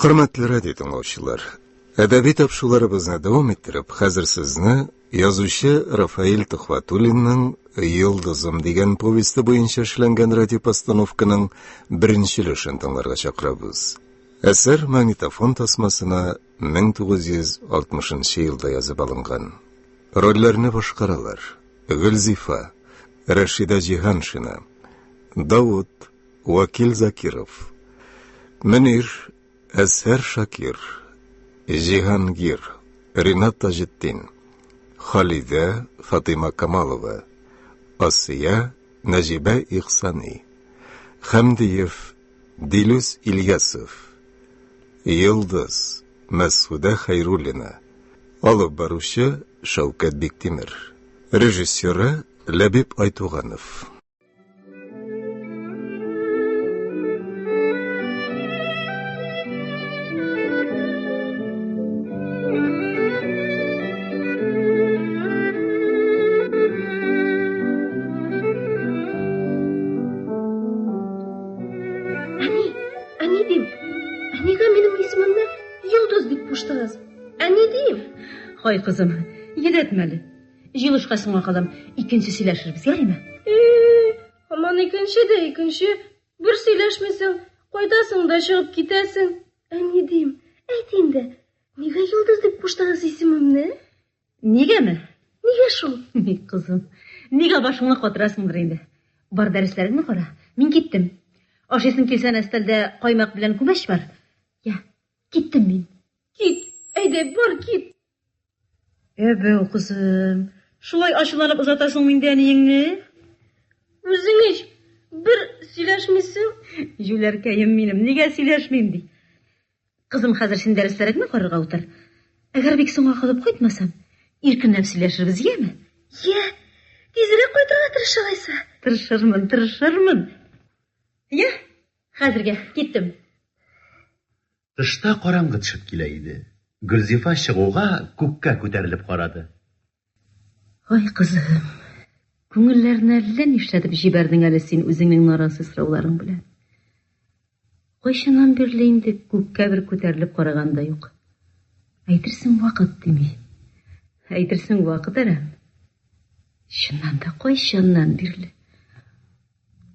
Хөрмәтле радио тыңлаучылар, әдәби тапшыруларыбызны дәвам иттереп, хәзер сезне язучы Рафаэль Төхвәтуллинның Йолдызым дигән повесте буенча эшләнгән радиопостановканың беренче өлешен тыңларга чакырабыз. Әсәр магнитофон тасмасына 1960 елда язып алынган. Рольләрне башкаралар: Гөлзифа, Рәшидә Җиһаншина, Давыт, Вакил Закиров, Мөнир, Әзһәр Шакир, Җиһангир, Ринат Таҗетдин, Халидә, Фатыйма Камалова, Асия, Нәҗибә Ихсани, Хәмдиев, Дилүс Ильясов, Йолдыз, Мәсгудә Хәйруллина, алып баручы Шәүкәт Биктимер, режиссеры Ләбиб Айтуганов. Әни, әни дим. Ә нигә минем исемемне Йолдыз дип куштыгыз? Әни дим. Хай, кызым, йөдәтмә әле. Җыелышка соңга калам, икенче сөйләшербез, ярыймы? Э, һаман икенче дә икенче. Бер сөйләшмисең, кайтасың да чыгып китәсең. Әни дим, әйт инде, нигә Йолдыз дип куштыгыз исемемне? Нигәме? Нигә шул? Ни, кызым, нигә башыңны катырасыңдыр инде. Бар дәресләреңне кара, мин киттем. Ашыйсың килсә, өстәлдә каймак белән күмәч бар. Я, киттем мин. Кит, әйдә, бар, кит. Әбәү, кызым, шулай ачуланып озатасың инде әниеңне? Үзең ич бер сөйләшмисең. Җүләркәем минем, нигә сөйләшмим ди. Кызым, хәзер син дәресләреңне карарга утыр. Әгәр бик соңга калып кайтмасам, иркенләп сөйләшербез, яме? Я, тизрәк кайтырга тырыш алайса. Тырышырмын, тырышырмын. Я, хәзергә киттем. Тышта караңгы төшеп килә иде. Гөлзифа чыгуга күккә күтәрелеп карады. Ай, кызым, күңелләрне әллә нишләтеп җибәрдең әле син үзеңнең нарасый сорауларың белән. Кайчаннан бирле инде күккә бер күтәрелеп караган да юк. Әйтерсең вакыт тими. Әйтерсең вакыт әрәм. Чыннан да кайчаннан бирле?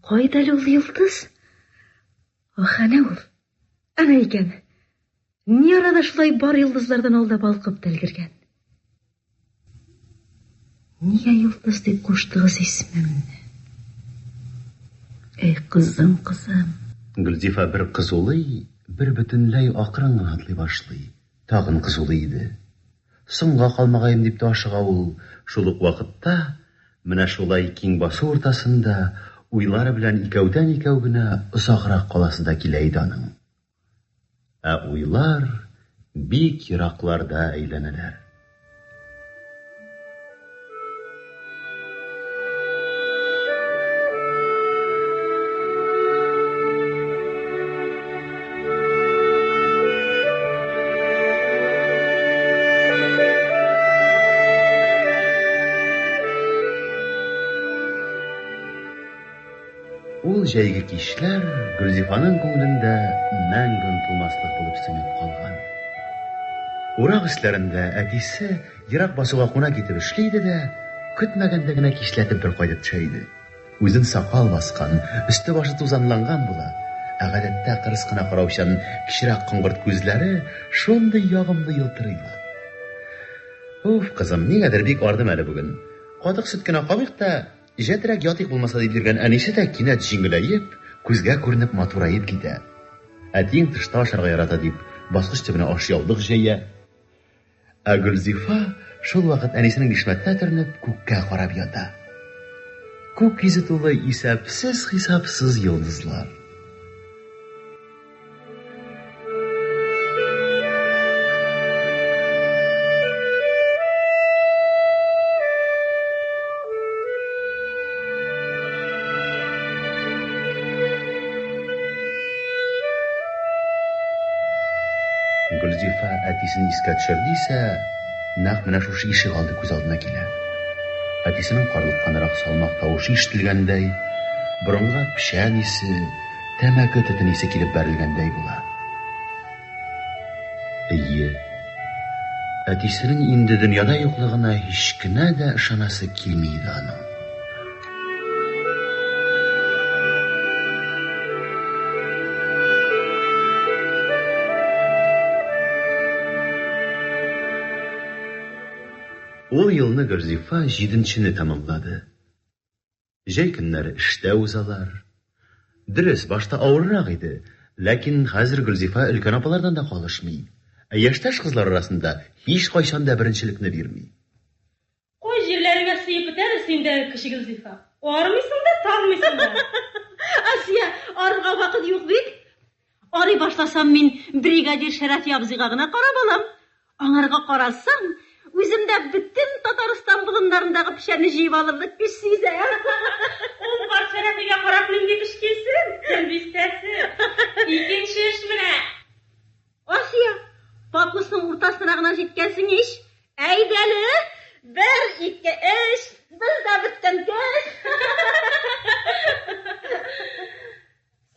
Кайда әле ул йолдыз? Ах, әнә ул. Әнә икән. Ни арада шулай бар йолдызлардан алда балкып та өлгергән. Нигә йолдыз дип куштыгыз исемемне? Эй, кызым, кызым. Гөлзифа бер кызулый, бер бөтенләй акрын гына атлый башлый. Тагын кызулый иде. Соңга калмагаем дип тә ашыга ул. Шул ук вакытта менә шулай киң басу уртасында уйлары белән икәүдән-икәү генә озаграк каласы да килә иде аның. Ә уйлар бик еракларда әйләнәләр. Ул җәйге кичләр Гөлзифаның күңелендә мәңге онытылмаслык булып сеңеп калган. Урак өсләрендә әтисе ерак басуга кунак итеп эшли иде дә, көтмәгәндә генә кичләтеп бер кайтып төшә иде. Үзен сакал баскан, өсте-башы тузанланган була, ә гадәттә кырыс кына караучан кечерәк коңгырт күзләре шундый ягымлы елтырыйлар. Уф, кызым, нигәдер бик ардым әле бүген. Катык-сөт кенә кабыйк та, җәтрәк ятыйк булмаса, дип йөргән әнисе дә кинәт җиңеләеп, күзгә күренеп матураеп китә. Әтиең тышта ашарга ярата, дип, баскыч төбенә ашъяулык җәя. Ә Гөлзифа шул вакыт әнисенең бишмәтенә төренеп күккә карап ята. Күк йөзе тулы исәпсез-хисапсыз йолдызлар. Гөлзифа әтисен искә төшерде исә, нәкъ менә шушы ишегалды күз алдына килә. Әтисенең карлыкканрак салмак тавышы ишетелгәндәй, борынга печән исе, тәмәке төтен исе килеп бәрелгәндәй була. Әйе. Әтисенең инде дөньяда юклыгына һич кенә дә ышанасы килми иде аның. Ул елны Гөлзифа җиденчене тәмамлады. Җәй көннәре эштә узалар. Дөрес, башта авыррак иде, ләкин хәзер Гөлзифа өлкән апалардан да калышмый, ә яшьтәш кызлар арасында һичкайчан да беренчелекне бирми. Кай җирләреңә сыеп бетәдер синдәге кече Гөлзифа? Армыйсың да, талмыйсың да. Асия, арырга вакыт юк бит. Арый башласам, мин бригадир Шәрәфи абзыйга гына карап алам. Аңарга карасаң, үземдә бөтен Татарстан болыннарындагы печәнне җыеп алырлык көч сизәм. Ул карт Шәрәфигә карап нинди көч килсен? Кем бистәсе? Икенче эш менә. Асия, пакусның уртасына гына җиткәнсең ич. Әйдәле, бер, ике, өч, без дә беткән көч.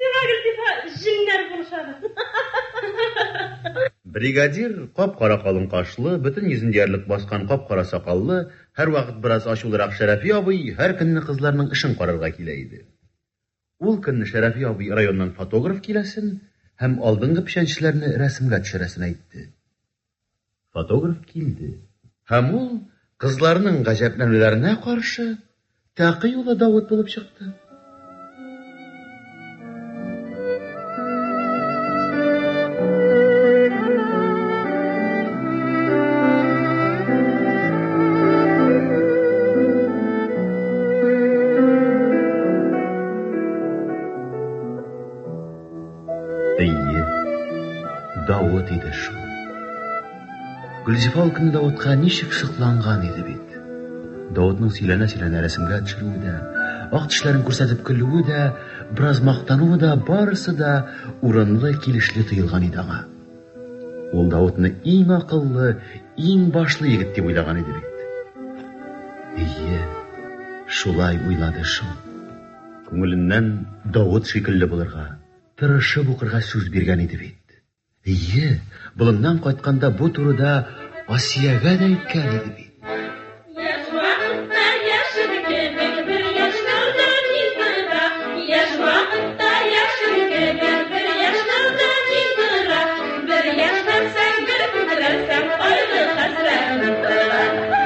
Сиңа, Гөлзифа, җеннәр булышадыр. Бригадир, кап-кара калын кашлы, бөтен йөзен диярлек баскан кап-кара сакаллы, һәрвакыт бераз ачулырак Шәрәфи абый һәр көнне кызларның эшен карарга килә иде. Ул көнне Шәрәфи абый районнан фотограф киләсен һәм алдынгы печәнчеләрне рәсемгә төшерәсен әйтте. Фотограф килде. Һәм ул, кызларның гаҗәпләнүләренә каршы, Тәкый улы Давыт булып чыкты. Әйе, Давыт иде шул. Гөлзифа ул көнне Давытка ничек сокланган иде бит. Давытның сөйләнә-сөйләнә рәсемгә төшерүе дә, ак тешләрен күрсәтеп көлүе дә, бераз мактануы да, барысы да урынлы, килешле тоелган иде аңа. Ул Давытны иң акыллы, иң башлы егет дип уйлаган иде бит. Әйе, шулай уйлады шул. Күңеленнән Давыт шикелле булырга, тырышып укырга сүз биргән иде бит. Әйе, болыннан кайтканда бу турыда Асиягә дә әйткән иде бит. Яшь вакытта яшен кебек бер яшьнәүдә мин тора. Яшь вакытта яшен кебек бер яшьнәүдә мин тора. Бер яшьнәсәң, бер күкрәсәң, кайгы хәсрәт онытыла.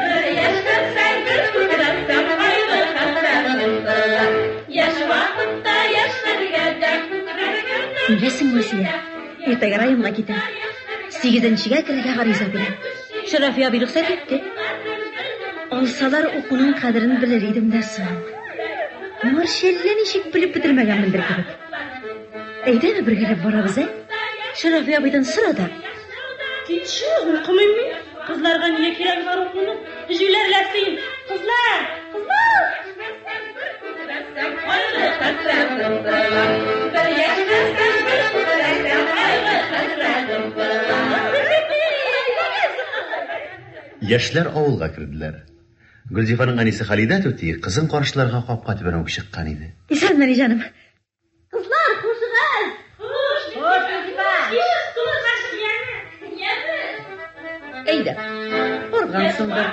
Бер яшьнәсәң, бер күкрәсәң, кайгы хәсрәт онытыла. Яшь вакытта яшьнәргә дә, күкрәргә дә. Беләсеңме, Асия, иртәгә районга китәм. Сигезенчегә керергә гариза бирәм. Шәрәфи абый рөхсәт итте. Алсалар укуның кадерен белер идем дә соң. Моңарчы әллә ничек белеп бетермәгәнмендер кебек. Әйдәме бергәләп барабыз, ә? Шәрәфи абыйдан сора да. Китче, укымыйм мин. Кызларга нигә кирәге бар укуның? Җүләрләр син! Кызлар! Кызлар! Яшьләр авылга керделәр. Гөлзифаның әнисе Халидә түти кызын каршыларга капка төбенә үк чыккан иде. Исәнме, әни җаным. Кызлар, хушыгыз! Хуш, Хуш, Гөлзифа! Әйдә, аргансыңдыр,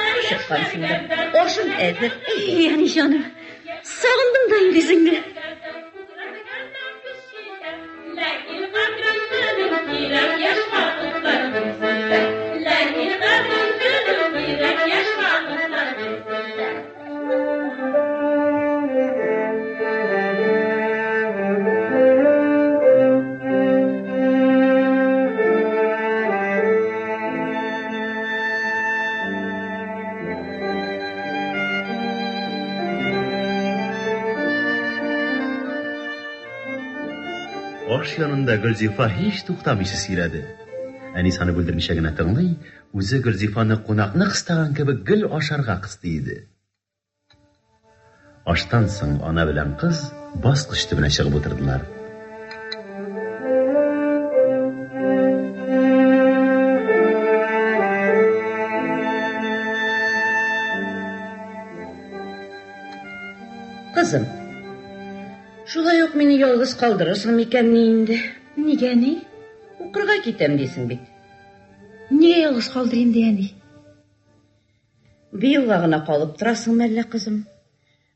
ачыккансыңдыр, ашың әзер, әйдә. Эй, әни җаным, сагындым да инде үзеңне. Аш янында Гөлзифа һич туктамыйча сөйләде. Әнисе аны бүлдермичә генә тыңлый, үзе Гөлзифаны кунакны кыстаган кебек гел ашарга кыстый иде. Аштан соң ана белән кыз баскыч төбенә чыгып утырдылар. Кызым, шулай ук мине ялгыз калдырырсың микәнни инде? Нигә ни? Укырга китәм дисең бит. Нигә ялгыз калдырыйм ди, әни? Быелга гына калып торасың мәллә, кызым?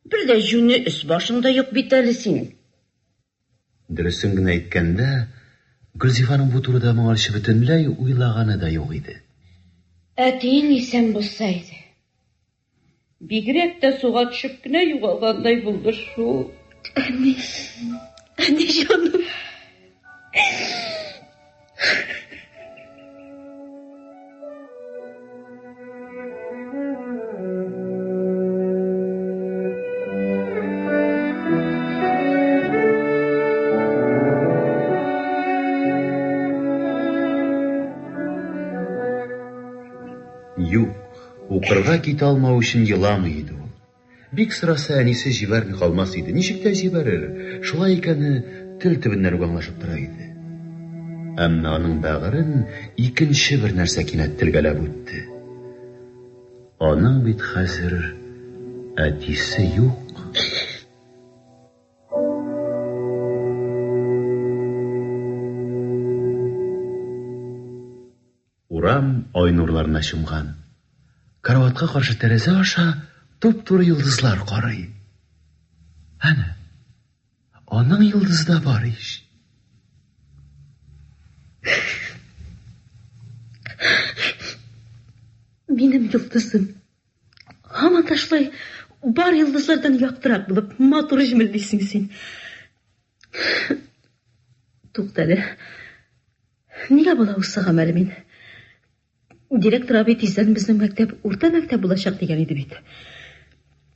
Бер дә җүне өс-башың да юк бит әле синең. Дөресен генә әйткәндә, Гөлзифаның бу турыда моңарчы бөтенләй уйлаганы да юк иде. Әтиең исән булса иде. Бигрәк тә суга төшеп кенә югалгандай булды шул. Әни, әни җаным. Юк, укырга китә алмау өчен еламый иде ул. Бик сораса, әнисе җибәрми калмас иде. Ничек тә җибәрер. Шулай икәне тел төбеннән үк аңлашып тора иде. Әмма аның бәгырен икенче бер нәрсә кинәт телгәләп үтте. Аның бит хәзер әтисе юк. Урам ай нурларына чумган. Караватка каршы тәрәзә аша туп-туры йолдызлар карый. Әнә, аның йолдызы да бар ич. Минем йолдызым. Һаман да шулай бар йолдызлардан яктырак булып, матур җемелдисең син. Туктале. Нигә балавыз сыгам әле мин? Директор абый тиздән безнең мәктәп урта мәктәп булачак дигән иде бит.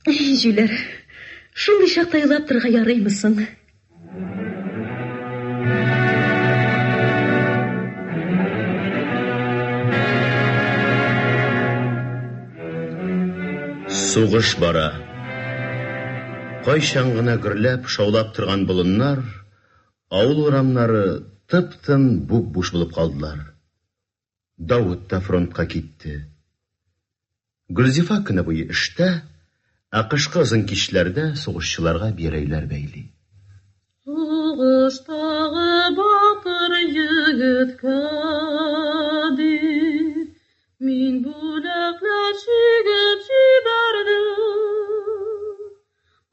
Җүләр, шундый чакта елап торырга ярыймы соң? Сугыш бара. Кайчан гына гөрләп, шаулап торган болыннар, авыл урамнары тып-тын буп-буш булып калдылар. Давыт та фронтка китте. Гөлзифа көне буе эштә, ә кышкы озын кичләрдә сугышчыларга бияләйләр бәйли. Сугыштагы батыр егеткә дип, мин бүләкләр чигеп җибәрдем.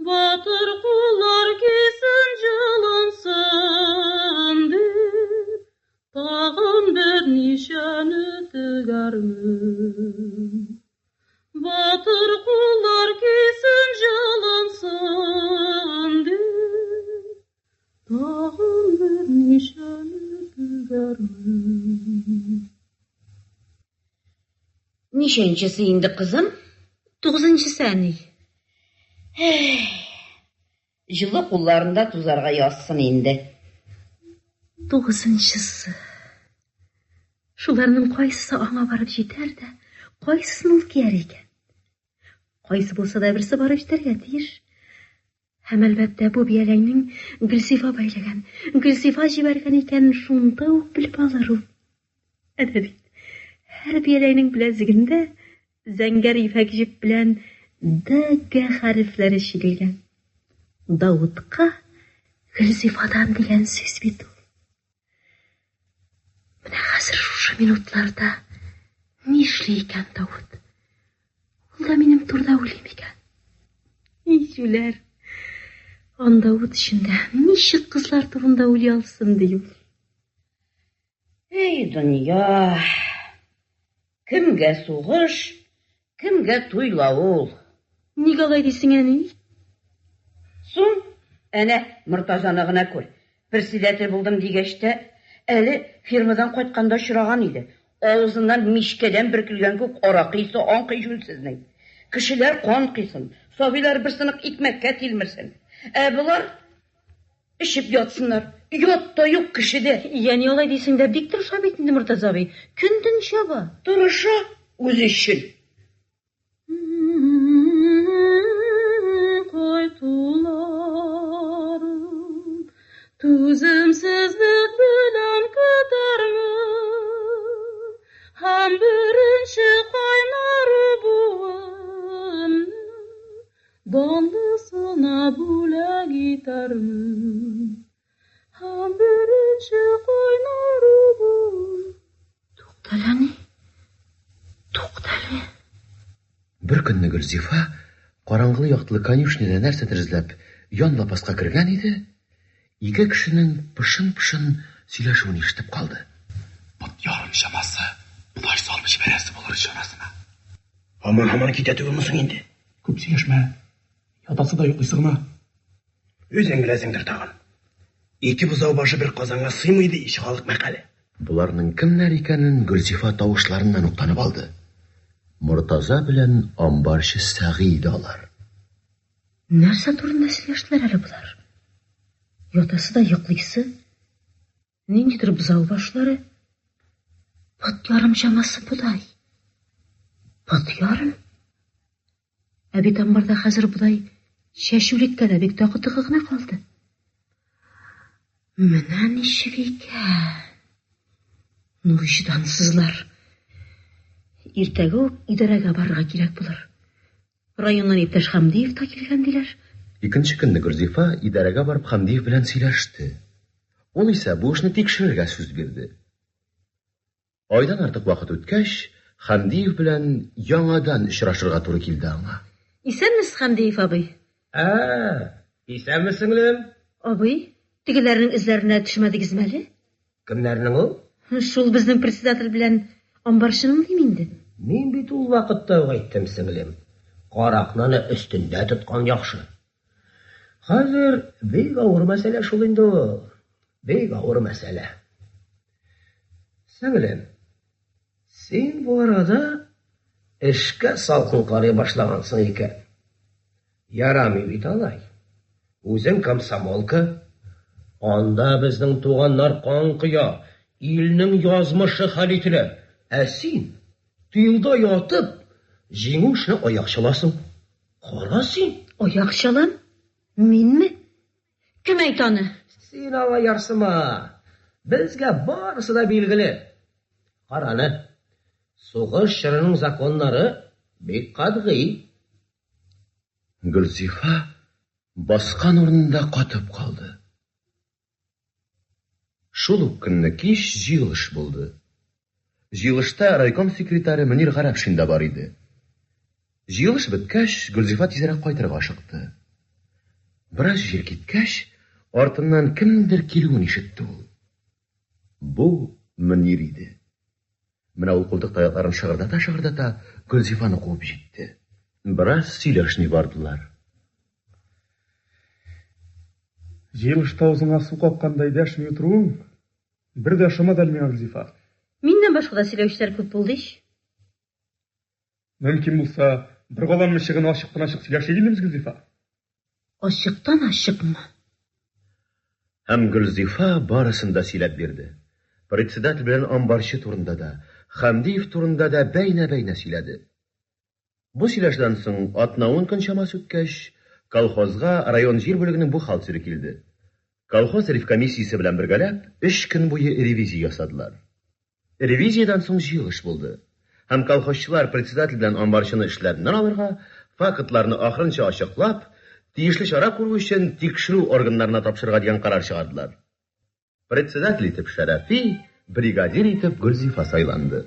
Батыр куллар кисен җылынсын дип, тагын берничәне тегәрмен. Батыр куллар кисен җылынсын дип, тагын берничәне тегәрмен. Ничәнчесе инде, кызым? Тугызынчысы, әни. Эх, җылы кулларында тузарга язсын инде. Тугызынчысы. Шуларның кайсысы аңа барып җитәр дә, кайсысын ул кияр икән? Кайсы булса да берсе барып җитәргә тиеш. Һәм, әлбәттә, бу бияләйнең Гөлзифа бәйләгән, Гөлзифа җибәргән икәнен шунда ук белеп алыр ул. Әнә бит, һәр бияләйнең беләзегендә зәңгәр ефәк җеп белән Д-Г хәрефләре чигелгән. Давытка Гөлзифадан дигән сүз бит ул. Менә хәзер шушы минутларда нишли икән Давыт? Ул да минем турыда уйлый микән? И җүләр! Анда ут эчендә ничек кызлар турында уйлый алсын ди ул. Эй, дөнья! Кемгә сугыш, кемгә туйлау ул? Ник алай дисең, әни? Соң, әнә, Мортазаны гына күр. Председатель булдым дигәч тә, әле фермадан кайтканда очраган иде. Авызыннан мичкәдән бөркелгән күк аракы исе аңкый җүнсезнең. Кешеләр кан кыйсын, сабыйлар бер сынык икмәккә тилмерсен. Ә болар Эчеп ятсыннар. Оят та юк кешедә. Янә алай дисең дә, бик тырыша бит инде Мортаза абый. Көн-төн чаба. Тырыша үзе өчен. Кайтуларын түземсезлек белән көтәрмен. Һәм беренче кайнар үбүемне Данлысына бүләк итәрмен. Һәм беренче кайнар үбү. Туктале, әни. көнне Гөлзифа караңгылы-яктылы конюшняда нәрсәдер эзләп ян лапаска кергән иде, ике кешенең пышын-пышын сөйләшүен ишетеп калды. Пот ярым чамасы бодай салып җибәрәсе булыр чанасына. Һаман-һаман китә түгелме соң инде? Күп сөйләшмә. Ятасы да йоклыйсы гына. Үзең беләсеңдер тагын. Ике бозау башы бер казанга сыймый ди ич халык мәкале. Боларның кемнәр икәнен Гөлзифа тавышларыннан ук танып алды. Мортаза белән амбарчы Сәгый иде алар. Нәрсә турында сөйләштеләр әле болар? Ятасы да йоклыйсы. Ниндидер бозау башлары. Пот ярым чамасы бодай. Пот ярым? Ә бит амбарда хәзер бодай чәчүлеккә дә бик такы-токы гына калды. Менә ничек икән. Ну, вөҗдансызлар. Иртәгә үк идарәгә барырга кирәк булыр. Районнан иптәш Хәмдиев та килгән, диләр. Икенче көнне Гөлзифа идарәгә барып Хәмдиев белән сөйләште. Ул исә бу эшне тикшерергә сүз бирде. Айдан артык вакыт үткәч, Хәмдиев белән яңадан очрашырга туры килде аңа. Исәнмесез, Хәмдиев абый. Ә, исәнме, сеңлем. Абый, тегеләрнең эзләренә төшмәдегезме әле? Кемнәрнең ул? Шул безнең председатель белән амбарчының дим инде. Мин бит ул вакытта ук әйттем, сеңлем. Каракны өстендә тоткан яхшы. Хәзер бик авыр мәсьәлә шул инде ул. Бик авыр мәсьәлә. Сеңлем, син бу арада эшкә салкын карый башлагансың икән. Ярамый бит алай. Үзең комсомолка. Анда безнең туганнар кан коя, илнең язмышы хәл ителә. Ә син тыелда ятып, җиңү эшенә аяк чаласың. Кара син. Аяк чалам? Минме? Кем әйтә аны? Син алай ярсыма. Безгә барысы да билгеле. Караны. Сугыш чорының законнары бик катгый. Гөлзифа баскан урынында катып калды. Шул ук көнне кич җыелыш булды. Җыелышта райком секретаре Мөнир Гарәпшин да бар иде. Җыелыш беткәч, Гөлзифа тизрәк кайтырга ашыкты. Бераз җир киткәч, артыннан кемнеңдер килүен ишетте ул. Бу Мөнир иде. Менә ул култык таякларын шыгырдата-шыгырдата Гөлзифаны куып җитте. Бераз сөйләшми бардылар. Җыелышта авызыңа су капкандай дәшми утыруың бер дә ошамады әле миңа, Гөлзифа. Миннән башка да сөйләүчеләр күп булды ич. Мөмкин булса, бер каланмыйча гына ачыктан-ачык сөйләшик инде без, Гөлзифа. Ачыктан-ачыкмы? Һәм Гөлзифа барысын да сөйләп бирде. Председатель белән амбарчы турында да, Хәмдиев турында да бәйнә-бәйнә сөйләде. Бу сөйләшүдән соң атна-ун көн чамасы үткәч, колхозга район җир бүлегенең бухгалтеры килде. Колхоз ревкомиссиясе белән бергәләп, өч көн буе ревизия ясадылар. Ревизиядән соң җыелыш булды. Һәм колхозчылар председатель белән амбарчыны эшләреннән алырга, фактларны ахырынча ачыклап, тиешле чара күрү өчен тикшерү органнарына тапшырырга дигән карар чыгардылар. Председатель итеп Шәрәфи, бригадир итеп Гөлзифа сайланды.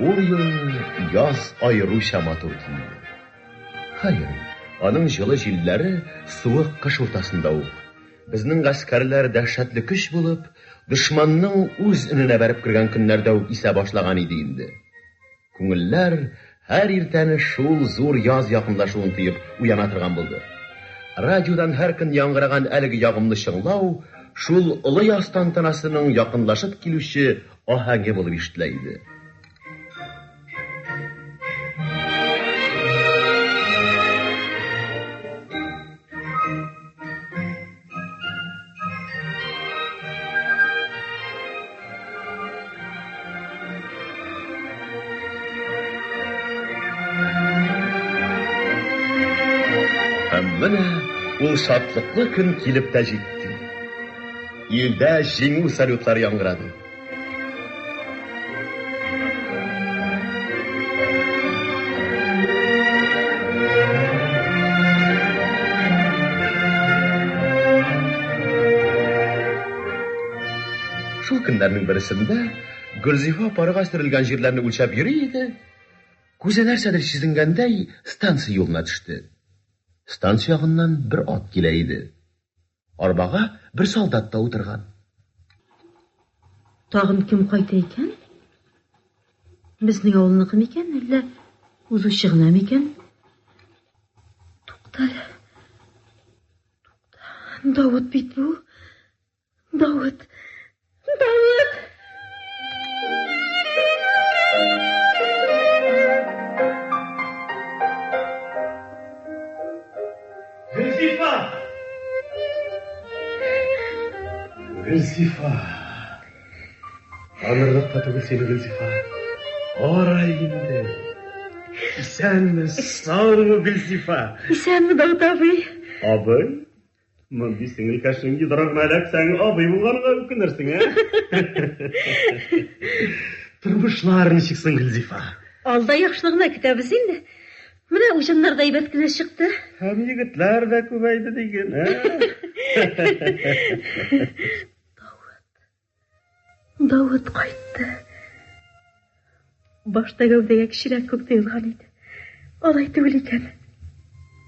Ул елны яз аеруча матур килде. Хәер, аның җылы җилләре суык кыш уртасында ук, безнең гаскәрләр дәһшәтле көч булып, дошманның үз өненә бәреп кергән көннәрдә үк исә башлаган иде инде. Күңелләр һәр иртәне шул зур яз якынлашуын тоеп уяна торган булды. Радиодан һәр көн яңгыраган әлеге ягымлы чыңлау шул олы яз тантанасының якынлашып килүче аһәңе булып ишетелә иде. Һәм менә ул шатлыклы көн килеп тә җитте. Илдә җиңү салютлары яңгырады. Көннәрнең берсендә Гөлзифа парга сөрелгән җирләрне үлчәп йөри иде. Күзе нәрсәдер сизенгәндәй станция юлына төште. Станция ягыннан бер ат килә иде. Арбага бер солдат та утырган. Тагын кем кайта икән? Безнең авылныкы микән, әллә узучы гына микән? Туктале. Тукта. Давыт бит бу. Давыт. Давыт! Гөлзифа! Гөлзифа! Танырлык та түгел сине, Гөлзифа. Ара инде. Исәнме, саумы, Гөлзифа? Исәнме, Давыт абый? Абый? Мондый сеңелкәшнең йодрыгына эләксәң, абый булганыңа үкенерсең, ә? Тормышлар ничек соң, Гөлзифа? Алда яхшылыгына гына көтәбез инде. Менә уҗымнар да әйбәт кенә чыкты. Һәм егетләр дә күбәйде диген, ә? Давыт. Давыт кайтты. Башта гәүдәгә кечерәк күк тоелган иде. Алай түгел икән.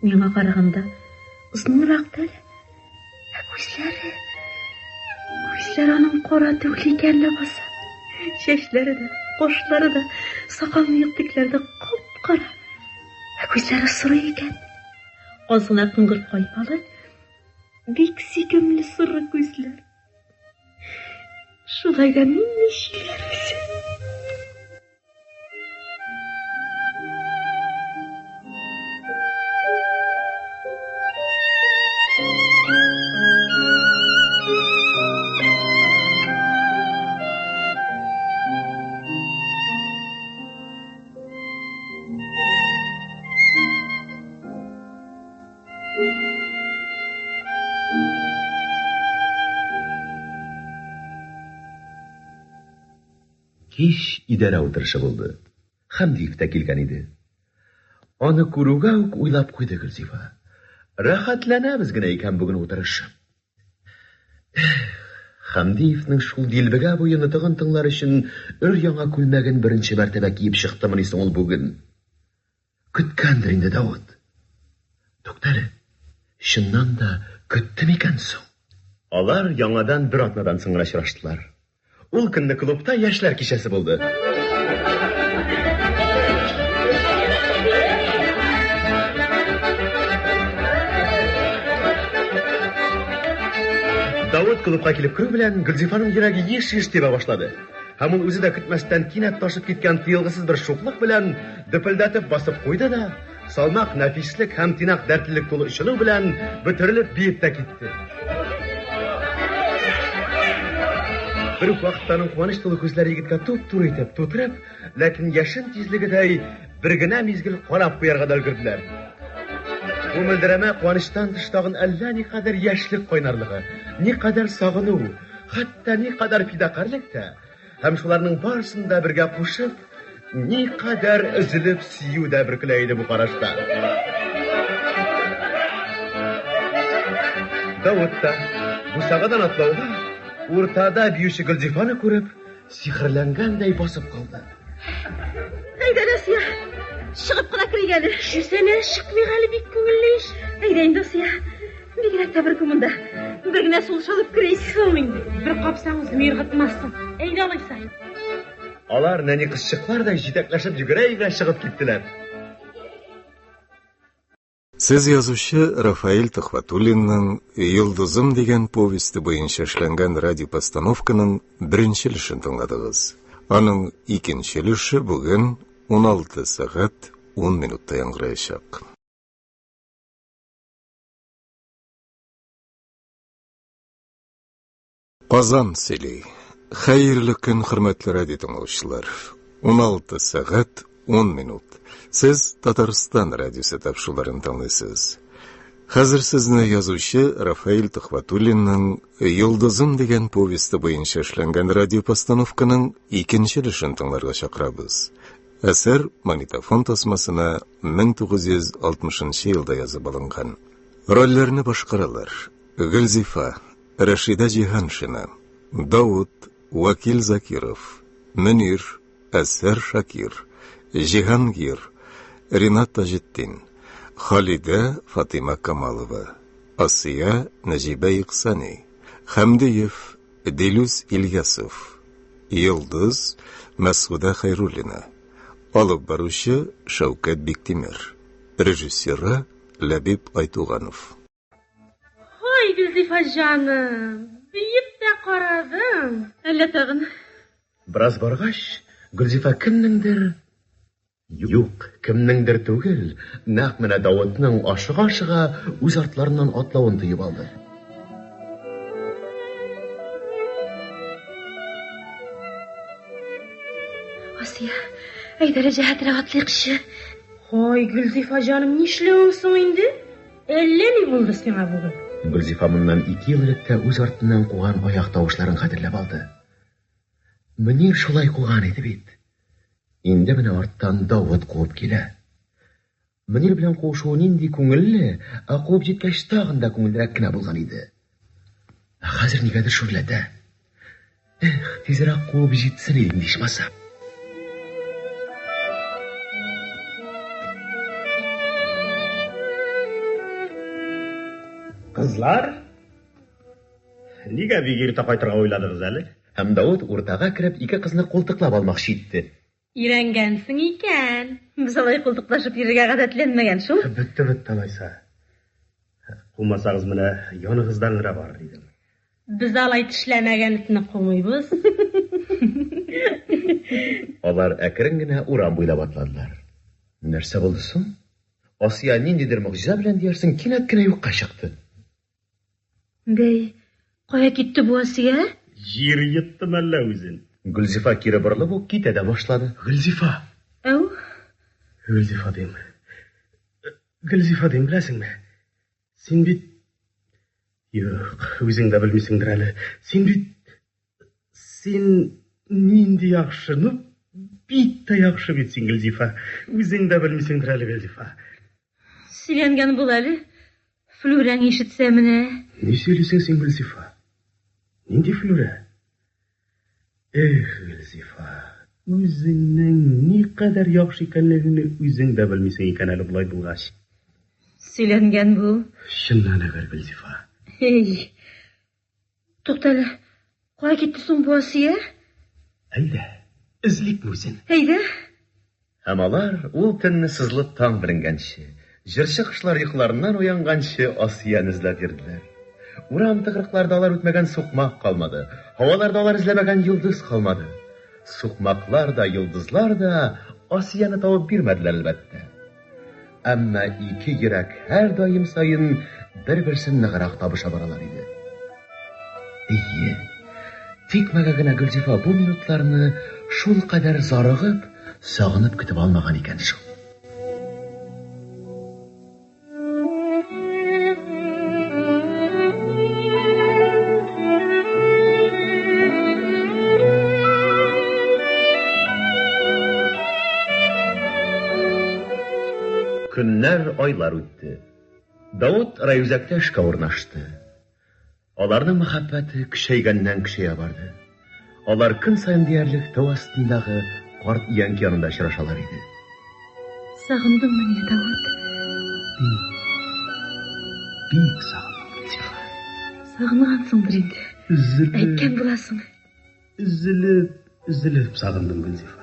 Миңа караганда озынрак та әле. Ә күзләре... Күзләре аның кара түгел икән ләбаса. Чәчләре дә, кашлары да, сакал-мыек төкләре дә кап-кара. Ә күзләре соры икән. Аз гына коңгырт каймалы, бик сөйкемле соры күзләр. Шулай да нинди чибәр үзе. Кич идарә утырышы булды. Хәмдиев тә килгән иде. Аны күрүгә үк уйлап куйды Гөлзифа. Рәхәтләнәбез генә икән бүген утырышып. Эх, Хәмдиевнең шул дилбегә буе нотыгын тыңлар өчен өр-яңа күлмәген беренче мәртәбә киеп чыктымыни соң ул бүген? Көткәндер инде Давыт. Туктале, чыннан да көтте микән соң? Алар яңадан бер атнадан соң гына очраштылар. Ул көнне клубта яшьләр кичәсе булды. Давыт клубка килеп керү белән Гөлзифаның йөрәге еш-еш тибә башлады. Һәм ул үзе дә көтмәстән кинәт ташып киткән тыелгысыз бер шуклык белән дөпелдәтеп басып куйды да, салмак нәфислек һәм тыйнак дәртлелек тулы очыну белән бөтерелеп биеп тә китте. Бер үк вакытта аның куаныч тулы күзләре егеткә туп-туры итеп тутырып, ләкин яшен тизлегедәй бер генә мизгел карап куярга да өлгерделәр. Бу мөлдерәмә куанычтан тыш тагын әллә никадәр яшьлек кайнарлыгы, никадәр сагыну, Хәтта никадәр фидакарьлек тә, һәм шуларның барысын да бергә кушып, никадәр өзелеп сөю дә бөркелә иде бу карашта. Давыт та, бусагадан атлауга, уртада биюче Гөлзифаны күреп, сихерләнгәндәй басып калды. Әйдә, Асия, чыгып кына керик әле. Чүсәнә, чыкмыйк әле, бик күңелле ич. Әйдә инде, Асия. Бигрәк тә бер монда. Бер генә сулыш алып керик. Соң инде, бер капсаң үзеңне ыргытмассың. Әйдә алайса. Алар нәни кызчыклардай җитәкләшеп йөгерә-йөгерә чыгып киттеләр. Сез язучы Рафаэль Төхвәтуллинның Йолдызым дигән повесте буенча эшләнгән радиопостановканың беренче өлешен тыңладыгыз. Аның икенче өлеше бүген 16 сәгать 10 минутта яңгыраячак. Казан сөйли. Хәерле көн, хөрмәтле радио тыңлаучылар. 16 сәгать 10 минут. Сез Татарстан радиосы тапшыруларын тыңлыйсыз. Хәзер сезне язучы Рафаэль Төхвәтуллинның Йолдызым дигән повесте буенча эшләнгән радиопостановканың икенче өлешен тыңларга чакырабыз. Әсәр магнитофон тасмасына 1960 елда язып алынган. Рольләрне башкаралар: Гөлзифа, Рәшидә Җиһаншина, Давыт, Вәкил Закиров, Мөнир, Әсәр Шакир, Җиһангир, Ринат Таҗетдин, Халидә Фатыйма Камалова, Асия Нәҗибә Икъсани, Хәмдиев Дилүс Ильясов, Йолдыз Мәсгудә Хәйруллина, алып баручы Шәүкәт Биктимер, режиссеры Ләбиб Айтуганов. Һай, Гөлзифа җаным, биеп тә карадың. Әллә тагын? Бераз баргач, Гөлзифа кемнеңдер, юк, кемнеңдер түгел, нәкъ менә Давытның ашыга-ашыга үз артларыннан атлавын тоеп алды. Асия, әйдә әле җәһәтрәк атлыйкчы. Һай, Гөлзифа җаным, нишләвең соң инде? Әллә ни булды сиңа бүген? Гөлзифа моннан ике ел элек тә үз артыннан куган аяк тавышларын хәтерләп алды. Мөнир шулай куган иде бит. Инде менә арттан Давыт куып килә. Мөнир белән куышуы нинди күңелле, ә куып җиткәч тагын да күңеллерәк кенә булган иде. Ә хәзер нигәдер шүрләтә. Эх, тизрәк куып җитсен иде инде ичмаса. Кызлар, нигә бик иртә кайтырга уйладыгыз әле? Һәм Давыт уртага кереп ике кызны култыклап алмакчы итте. Өйрәнгәнсең икән. Без алай култыклашып йөрергә гадәтләнмәгән шул. Бетте, бетте алайса. Кумасагыз менә яныгыздан гына барыр идем. Без алай тешләмәгән этне кумыйбыз. Алар әкрен генә урам буйлап атладылар. Нәрсә булды соң? Асия ниндидер могҗиза белән диярсең кинәт кенә юкка чыкты. Бәй, кая китте бу Асия? Җир йотты мәллә үзен? Гөлзифа кире борылып ук китә дә башлады. Гөлзифа! Әү? Гөлзифа дим. Гөлзифа дим, беләсеңме? Син бит Юк, үзең дә белмисеңдер әле. Син бит син нинди яхшы, ну бик тә яхшы бит син, Гөлзифа. Үзең дә белмисеңдер әле, Гөлзифа. Сөйләнгән бул әле. Флүрәң ишетсә менә. Ни сөйлисең син, Гөлзифа? Нинди Флүрә? Эх, Гөлзифа, үзеңнең никадәр яхшы икәнлегеңне үзең дә белмисең икән әле болай булгач. Сөйләнгән бу. Чыннан әгәр, Гөлзифа. Эй, туктале, кая китте соң бу Асия? Әйдә, эзликме үзен? Әйдә. Һәм алар ул төнне сызылып таң беленгәнче, җырчы кошлар йокыларыннан уянганчы Асияне эзләп йөрделәр. Урам тыкрыкларда алар үтмәгән сукмак калмады, һаваларда алар эзләмәгән йолдыз калмады. Сукмаклар да, йолдызлар да Асияне табып бирмәделәр, әлбәттә. Әмма ике йөрәк һәрдаим саен бер-берсен ныграк табыша баралар иде. Әйе, тикмәгә генә Гөлзифа бу минутларны шулкадәр зарыгып, сагынып көтеп алмаган икән шул. Көннәр, айлар үтте. Давыт райүзәктә эшкә урнашты. Аларның мәхәббәте көчәйгәннән-көчәя барды. Алар көн саен диярлек тау астындагы карт өянке янында очрашалар иде. Сагындыңмы мине, Давыт? Бик, бик сагындым, Гөлзифа. Сагынгансыңдыр инде. Өзелеп. Әйткән буласың. Өзелеп, өзелеп сагындым, Гөлзифа.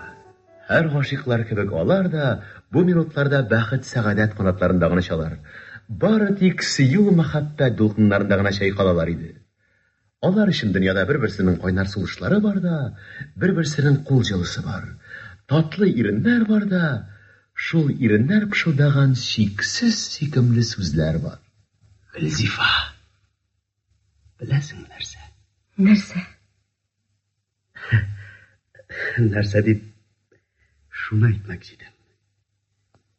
Һәр гашыйклар кебек алар да бу минутларда бәхет-сәгадәт канатларында гына очалар, бары тик сөю-мәхәббәт дулкыннарында гына чайкалалар иде. Алар өчен дөньяда бер-берсенең кайнар сулышлары бар да, бер-берсенең кул җылысы бар, татлы иреннәр бар да, шул иреннәр пышылдаган чиксез сөйкемле сүзләр бар. Гөлзифа, беләсеңме нәрсә? Нәрсә? Нәрсә дип, шуны әйтмәкче идем.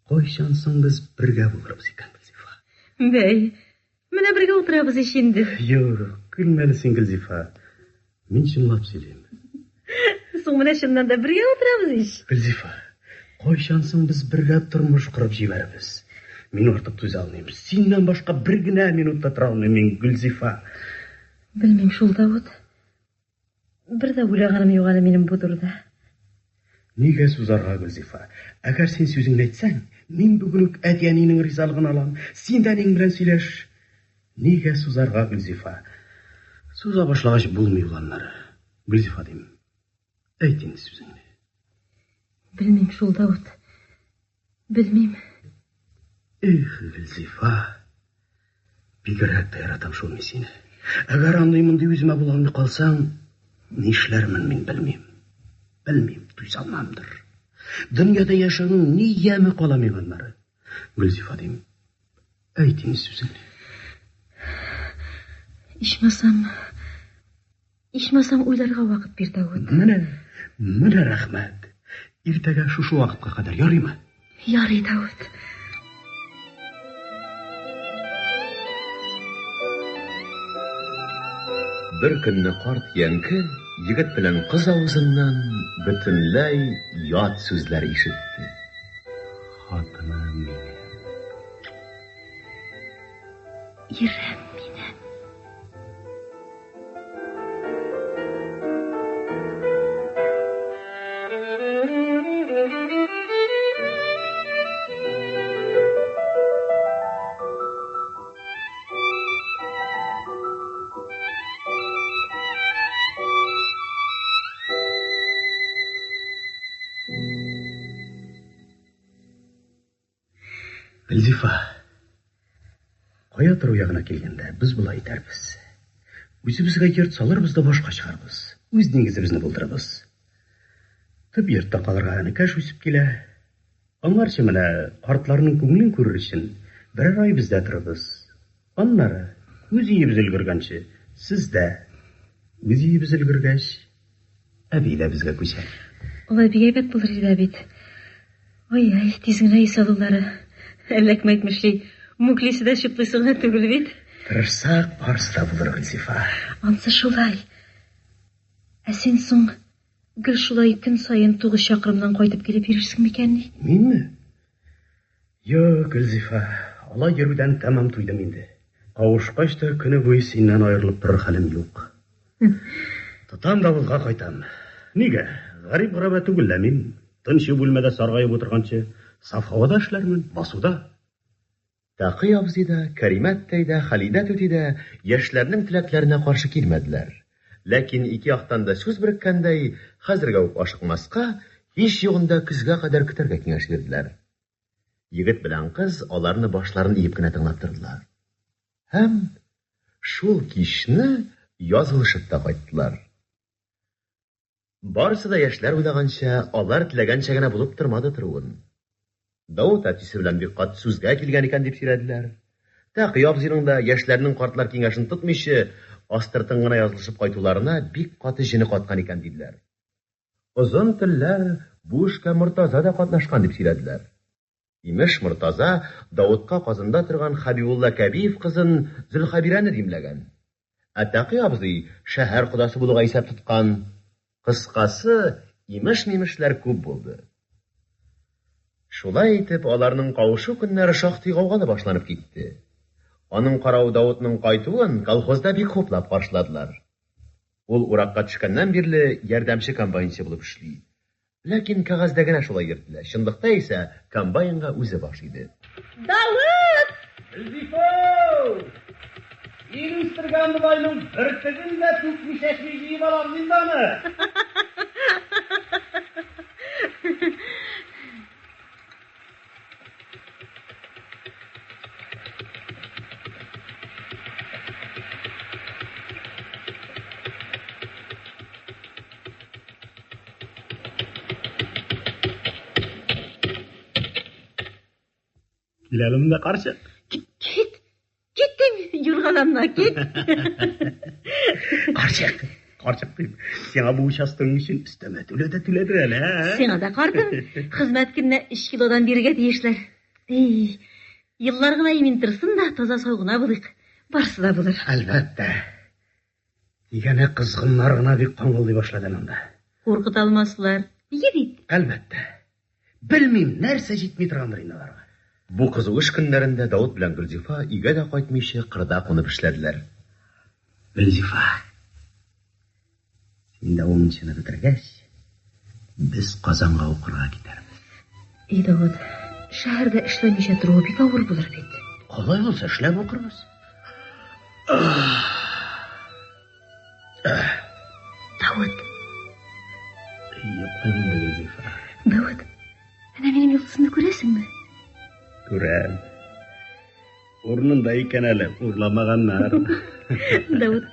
Кайчан соң без бергә булырбыз икән, Гөлзифа? Бәй, менә бергә утырабыз ич инде. Юк, көлмә әле син, Гөлзифа. Мин чынлап сөйлим. Соң менә чыннан да бергә утырабыз ич. Гөлзифа, кайчан соң без бергә тормыш корып җибәрербез? Мин артык түзә алмыйм. Синнән башка бер генә минут та тора алмыйм мин, Гөлзифа. Белмим шул, Давыт. Бер дә уйлаганым юк әле минем бу турыда. Нигә сузарга, Гөлзифа? Әгәр син сүзеңне әйтсәң, мин бүген үк әти-әнинең ризалыгын алам. Син дә әниең белән сөйләш. Нигә сузарга, Гөлзифа? Суза башлагач булмый ул аннары. Гөлзифа дим. Әйт инде сүзеңне. Белмим шул, Давыт. Белмим. Эх, Гөлзифа. Бигрәк тә яратам шул мин сине. Әгәр андый-мондый үземә була алмый калсаң, нишләрмен мин белмим. Белмим, түзалмамдыр. Дөньяда яшәүнең ни яме кала миңа аннары? Гөлзифа дим. Әйт инде сүзеңне. Ичмасам, ичмасам уйларга вакыт бир, Давыт. Менә, менә рәхмәт. Иртәгә шушы вакытка кадәр ярыймы? Ярый, Давыт. Бер көнне карт Янке егет белән кыз авызыннан бөтенләй ят сүзләр ишетте. Хатыным минем. Ирем минем. Гөлзифа, кая тору ягына килгәндә, без болай итәрбез. Үзебезгә йорт салырбыз да башка чыгарбыз. Үз нигезебезне булдырырбыз. Төп йортта калырга энекәш үсеп килә. Аңарчы менә картларның күңелен күрер өчен берәр ай бездә торырбыз. Аннары, үз өебез өлгергәнче, сездә. Үз өебез өлгергәч, әби дә безгә күчәр. Алай бик әйбәт булыр иде бит. Ай-ай, тиз генә өй салулары. Әллә кем әйтмешли, мүклисе дә чүплисе генә түгел бит. Тырышсак, барысы да булыр, Гөлзифа. Ансы шулай. Ә син соң Гел шулай көн саен тугыз чакрымнан кайтып килеп йөрерсең микәнни? Минме? Юк, Гөлзифа, алай йөрүдән тәмам туйдым инде. Кавышкач та көне буе синнән аерылып торыр хәлем юк. Тотам да авылга кайтам. Нигә? Гарип-гораба түгел лә мин. Тынчу бүлмәдә саргаеп утырганчы, саф һавада эшләрмен, басуда. Тәкый абзый да, Кәримәттәй дә, Халидә түти дә яшьләрнең теләкләренә каршы килмәделәр. Ләкин ике яктан да сүз береккәндәй, хәзергә үк ашыкмаска, һич югында көзгә кадәр көтәргә киңәш бирделәр. Егет белән кыз аларны башларын иеп кенә тыңлап тордылар. Һәм шул кичне язылышып та кайттылар. Барысы да яшьләр уйлаганча, алар теләгәнчә генә булып тормады торуын. Давыт әтисе белән бик каты сүзгә килгән икән дип сөйләделәр. Тәкый абзыйның да яшьләрнең картлар киңәшен тотмыйча, астыртын гына язылышып кайтуларына бик каты җене каткан икән диделәр. Озын телләр бу эшкә Мортаза да катнашкан дип сөйләделәр. Имеш, Мортаза Давытка Казанда торган Хәбибулла Кәбиев кызын Зөлхәбирәне димләгән. Ә Тәкый абзый шәһәр кодасы булуга исәп тоткан. Кыскасы, имеш-мимешләр күп булды. Шулай итеп, аларның кавышу көннәре шактый гаугалы башланып китте. Аның каравы Давытның кайтуын колхозда бик хуплап каршыладылар. Ул уракка төшкәннән бирле ярдәмче комбайнчы булып эшли. Ләкин кәгазьдә генә шулай йөртелә, чынлыкта исә комбайнга үзе баш иде. Давыт! Гөлзифа! Ил үстергән бодайның бөртеген дә түкми-чәчми җыеп алабыз инде аны! Кил әле монда, карчык. Кит, кит, кит дим, юргаланма, кит. Карчык, карчык дим. Сиңа бу участогың өчен өстәмә түлә дә түләдер әле, ә? Сиңа да картым, хезмәт көненә өч килодан бирергә тиешләр. Эй, еллар гына имин торсын да, таза-сау гына булыйк. Барысы да булыр. Әлбәттә. Тик әнә козгыннар гына бик каңгылдый башлады әле анда. Куркыта алмаслар. Ие бит. Әлбәттә. Белмим, нәрсә җитми торгандыр инде аларга. Бу кызу эш көннәрендә Давыт белән Гөлзифа өйгә дә кайтмыйча кырда кунып эшләделәр. Гөлзифа, Син дә унынчыны бетергәч, без Казанга укырга китәрбез. И, Давыт, шәһәрдә эшләмичә торуы бик авыр булыр бит. Алай булса, эшләп укырбыз. Давыт. Йоклыйм инде, Гөлзифа. Давыт, әнә минем йолдызымны күрәсеңме? Күрәм. Урынында икән әле, урламаганнар. Давыт,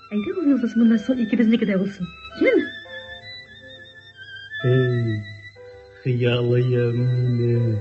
әйдә ул йолдыз моннан соң икебезнеке дә булсын. Яме? Эй, хыялыем минем.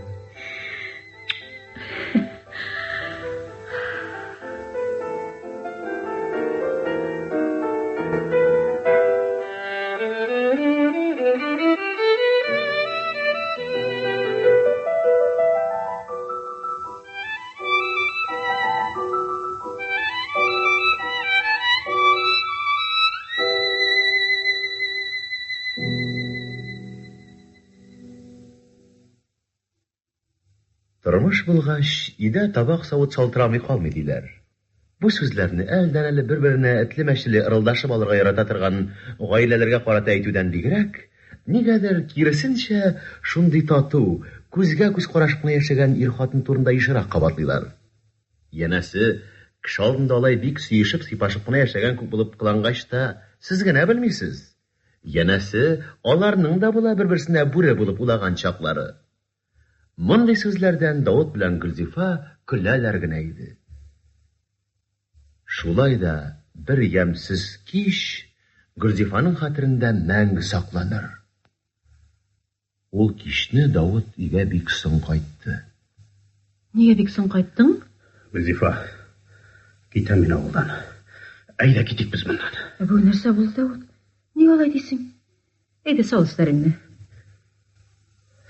Тормыш булгач, өйдә табак-савыт шалтырамый калмый, диләр. Бу сүзләрне әледән-әле бер-беренә этле-мәчеле ырылдашып алырга ярата торган гаиләләргә карата әйтүдән бигрәк, нигәдер, киресенчә, шундый тату, күзгә-күз карашып кына яшәгән ир-хатын турында ешрак кабатлыйлар. Янәсе, кеше алдында алай бик сөешеп-сыйпашып кына яшәгән күк булып кылангач та, сез генә белмисез. Янәсе, аларның да була бер-берсенә бүре булып улаган чаклары. Мондый сүзләрдән Давыт белән Гөлзифа көләләр генә иде. Шулай да бер ямьсез кич Гөлзифаның хәтерендә мәңге сакланыр. Ул кичне Давыт өйгә бик соң кайтты. Нигә бик соң кайттың? Гөлзифа, китәм мин авылдан. Әйдә китик без моннан. Ә бу нәрсә булды, Давыт? Нигә алай дисең? Әйдә, сал өсләреңне.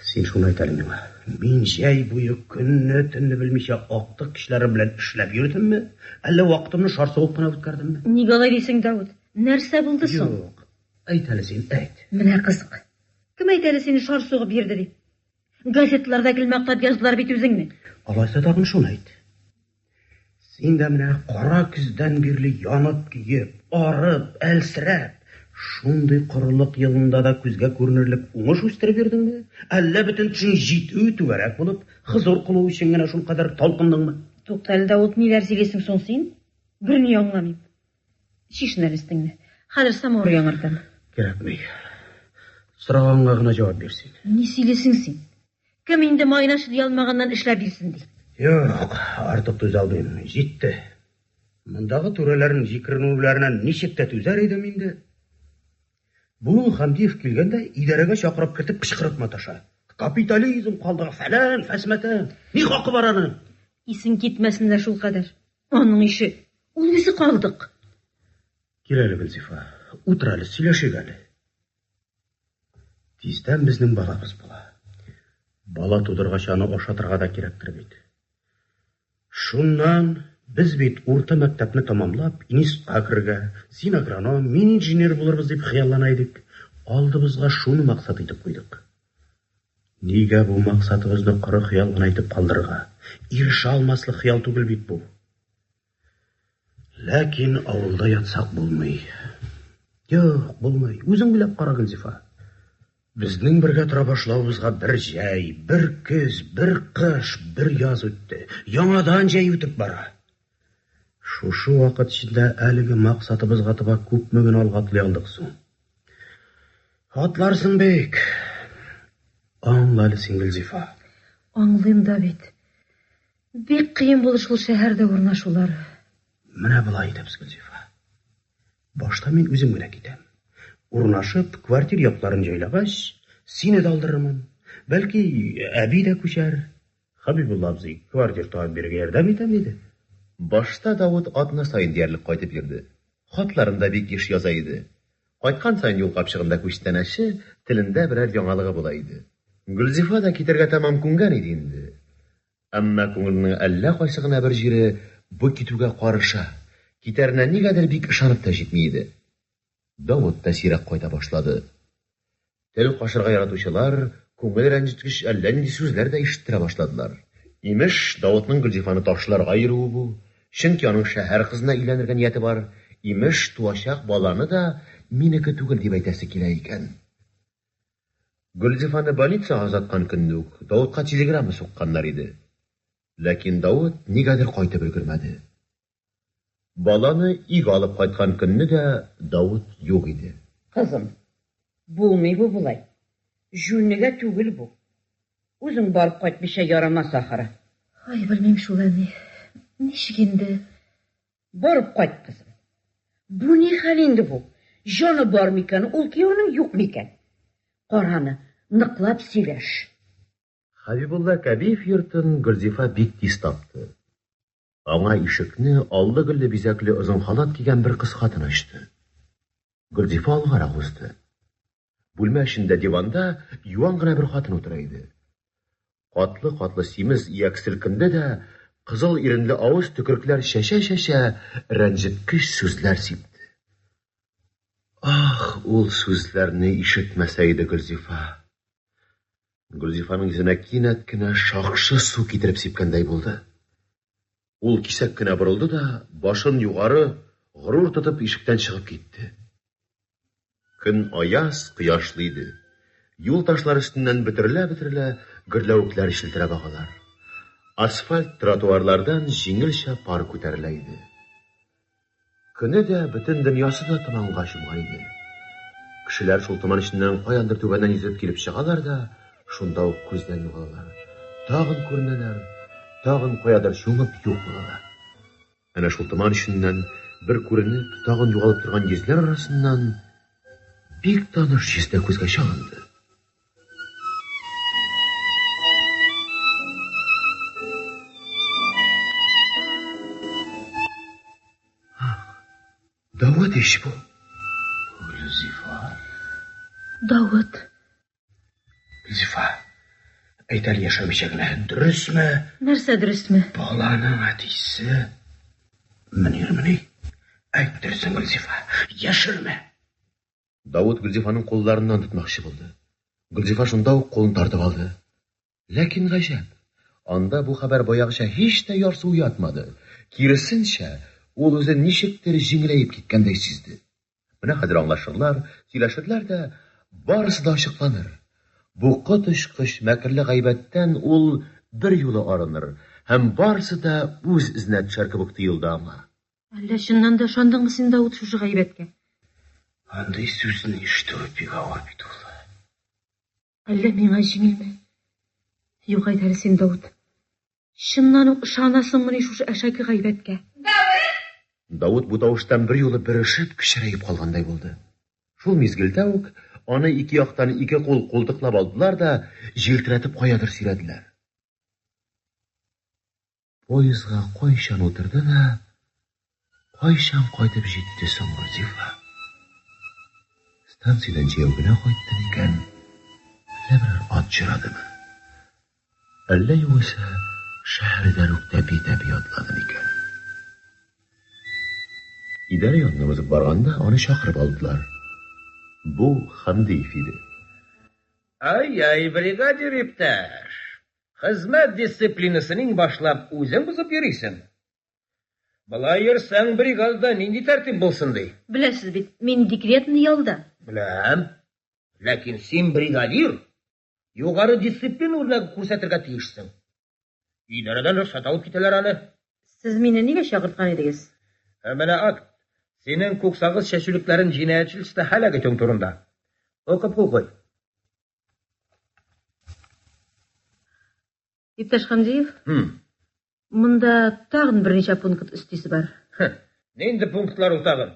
Син шуны әйт әле миңа. Мин җәй буе көнне, төнне белмичә актык көчләрем белән эшләп йөрдемме, әллә вакытымны шар сугып кына үткәрдемме? Нигә алай дисең, Давыт? Нәрсә булды соң? Юк. Әйт әле син, әйт. Менә кызык. Кем әйтә әле сине шар сугып йөрде дип? Газеталарда гел мактап яздылар бит үзеңне. Алайса тагын шуны әйт. Син дә менә кара көздән бирле янып-көеп, арып, әлсерәп, шундый корылык елында да күзгә күренерлек уңыш үстереп йөрдеңме? Әллә бөтен төшең җитү түгәрәк булып, хозур кылу өчен генә шулкадәр талпындыңмы? Тукта әле, Давыт, ниләр сөйлисең соң син? Берни аңламыйм. Чишен әле өстеңне. Хәзер самавыр яңартам. Кирәкми. Сораганга гына җавап бир син. Ни сөйлисең син? Кем инде маена чыдый алмаганнан эшләп бирсен ди. Юк, артык түзә алмыйм. Җитте. Мондагы түрәләрнең җикеренүләренә ничек тә түзәр идем инде. Бу Хәмдиев килгәндә идарәгә чакырып кертеп кычкырып маташа. Капитализм калдыгы фәлән, фәсмәтән. Ни хакы бар аның? Исең китмәсен дә шулкадәр. Аның ише. Ул үзе калдык. Кил әле, Гөлзифа. Утыр әле, сөйләшик әле. Тиздән безнең балабыз була. Бала тудыргач аны ашатырга да кирәктер бит. Шуннан без бит урта мәктәпне тәмамлап, институтка керергә, син агроном, мин инженер булырбыз дип хыяллана идек. Алдыбызга шуны максат итеп куйдык. Нигә бу максатыбызны коры хыял гына итеп калдырырга? Ирешә алмаслык хыял түгел бит бу. Ләкин авылда ятсак булмый. Юк, булмый. Үзең уйлап кара, Гөлзифа. Безнең бергә тора башлавыбызга бер җәй, бер көз, бер кыш, бер яз үтте. Яңадан җәй үтеп бара. Шушы вакыт эчендә әлеге максатыбызга таба күпме генә алга атлый алдык соң? Атларсың бик. Аңла әле син, Гөлзифа. Аңлыйм да бит. Бик кыен булды шул шәһәрдә урнашулары. Менә болай итәбез, Гөлзифа. Башта мин үзем генә китәм. Урнашып, квартир якларын җайлагач, сине дә алдырырмын. Бәлки, әби дә күчәр. Хәбибулла абзый квартир табып бирергә ярдәм итәм, диде. Башта Давыт атна саен диярлек кайтып йөрде. Хатларын да бик еш яза иде. Кайткан саен юл капчыгында күчтәнәче, телендә берәр яңалыгы була иде. Гөлзифа да китәргә тәмам күнгән иде инде. Әмма күңеленең әллә кайсы гына бер җире бу китүгә карыша, китәренә нигәдер бик ышанып та җитми иде. Давыт та сирәк кайта башлады. Тел кашырга яратучылар күңел рәнҗеткеч әллә нинди сүзләр дә ишеттерә башладылар. Имеш, Давытның Гөлзифаны ташларга йөрүе бу, чөнки аның шәһәр кызына өйләнергә нияте бар, имеш, туачак баланы да минеке түгел дип әйтәсе килә икән. Гөлзифаны больницага озаткан көнне үк Давытка телеграмма сукканнар иде. Ләкин Давыт нигәдер кайтып өлгермәде. Баланы өйгә алып кайткан көнне дә Давыт юк иде. Кызым, булмый бу болай. Җүнлегә түгел бу. Үзең барып кайтмыйча ярамас ахыры. Ай, белмим шул, әни. Ничек инде? Барып кайт, кызым. Бу ни хәл инде бу? Җаны бар микән ул кияүнең, юк микән? Кара аны, ныклап сөйләш. Хәбибулла Кәбиев йортын Гөлзифа бик тиз тапты. Аңа ишекне аллы-гөлле бизәкле озын халат кигән бер кыз хатын ачты. Гөлзифа алгарак узды. Бүлмә эчендә диванда юан гына бер хатын утыра иде. Катлы-катлы симез ияк селкенде дә, кызыл иренле авыз төкерекләр чәчә-чәчә рәнҗеткеч сүзләр сипте. Ах, ул сүзләрне ишетмәсә иде Гөлзифа. Гөлзифаның йөзенә кинәт кенә шакшы су китереп сипкәндәй булды. Ул кисәк кенә борылды да, башын югары, горур тотып ишектән чыгып китте. Көн аяз, кояшлы иде. Юл ташлары өстеннән бөтерелә-бөтерелә гөрләвекләр челтерәп агалар. Асфальт тротуарлардан җиңелчә пар күтәрелә иде. Көне дә, бөтен дөньясы да томанга чумган иде. Кешеләр шул томан эченнән каяндыр түбәннән йөзеп килеп чыгалар да, шунда ук күздән югалалар. Тагын күренәләр, тагын каядыр чумып юк булалар. Әнә шул томан эченнән бер күренеп, тагын югалып торган йөзләр арасыннан бик таныш йөз дә күзгә чалынды. Ах, Давыт ич бу. Гөлзифа. Давыт. Гөлзифа, әйт әле яшермичә генә, дөресме? Нәрсә дөресме? Баланың әтисе Мөнирмени? Әйт дөресен, Гөлзифа, яшермә. Давыт Гөлзифаның кулларыннан тотмакчы булды. Гөлзифа шунда ук кулын тартып алды. Ләкин гаҗәп, анда бу хәбәр баягыча һич тә ярсу уятмады. Киресенчә, ул үзен ничектер җиңеләеп киткәндәй сизде. Менә хәзер аңлашырлар, сөйләшерләр дә, барысы да ачыкланыр. Бу коточкыч мәкерле гайбәттән ул берьюлы арыныр һәм барысы да үз эзенә төшәр кебек тоелды аңа. Әллә чыннан да ышандыңмы син, Давыт, шушы гайбәткә? Андый сүзне ишетүе бик авыр бит ул. Әллә миңа җиңелме? Юк, әйт әле син, Давыт. Чыннан ук ышанасыңмыни шушы әшәке гайбәткә? Давыт! Давыт бу тавыштан берьюлы бөрешеп, кечерәеп калгандай булды. Шул мизгелдә үк аны ике яктан ике кул култыклап алдылар да җилтерәтеп каядыр сөйрәделәр. Поездга кайчан утырды да, кайчан кайтып җитте соң Гөлзифа? Станциядән җәяү генә кайтты микән, әллә берәр ат җорадымы? Әллә югыйсә шәһәрдән үк тәпи-тәпи атлады микән? Идарә яныннан узып барганда аны чакырып алдылар. Бу Хәмдиев иде. Ай-яй, бригадир иптәш, хезмәт дисциплинасын иң башлап үзең бозып йөрисең. Болай йөрсәң, бригадада нинди тәртип булсын ди? Беләсез бит, мин декретный ялда. Беләм. Ләкин син бригадир, югары дисциплина үрнәге күрсәтергә тиешсең. Идарәдән рөхсәт алып китәләр аны. Сез мине нигә чакырткан идегез? Ә менә акт, синең күксагыз чәчүлекләрен җинаятьчел төстә һәлак итүең турында. Укып кул куй. Иптәш Хәмдиев, монда тагын берничә пункт өстисе бар. Нинди пунктлар ул тагын?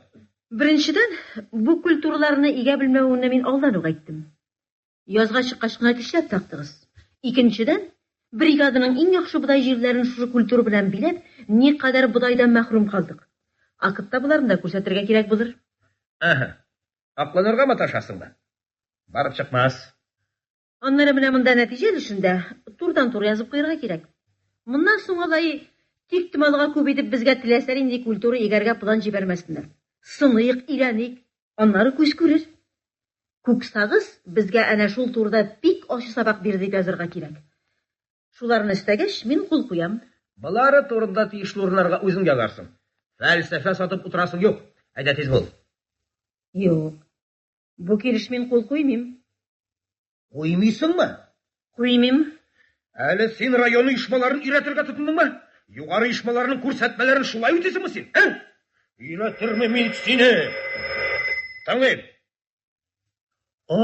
Беренчедән, бу культураларны игә белмәвеңне мин алдан ук әйттем. Язга чыккач кына көчләп тактыгыз. Икенчедән, бригаданың иң яхшы бодай җирләрен шушы культура белән биләп, никадәр бодайдан мәхрүм калдык. Актта боларны да күрсәтергә кирәк булыр. Әһә. Акланырга маташасыңмы? Барып чыкмас. Аннары менә монда нәтиҗә өлешендә турыдан-туры язып куярга кирәк. Моннан соң алай тиктомалга күп итеп безгә теләсә нинди культура игәргә план җибәрмәсеннәр. Сыныйк, өйрәник, аннары күз күрер. Күксагыз безгә әнә шул турыда бик ачы сабак бирде дип язарга кирәк. Шуларны өстәгәч, мин кул куям. Болары турында тиешле урыннарга үзең язарсың. Фәлсәфә сатып утырасың юк. Әйдә, тиз бул. Юк. Бу килеш мин кул куймыйм. Куймыйсыңмы? Куймыйм. Әле син район оешмаларын өйрәтергә тотындыңмы? Югары оешмаларның күрсәтмәләрен шулай үтисеңме син, ә? Өйрәтермен мин сине. Тыңлыйм. О,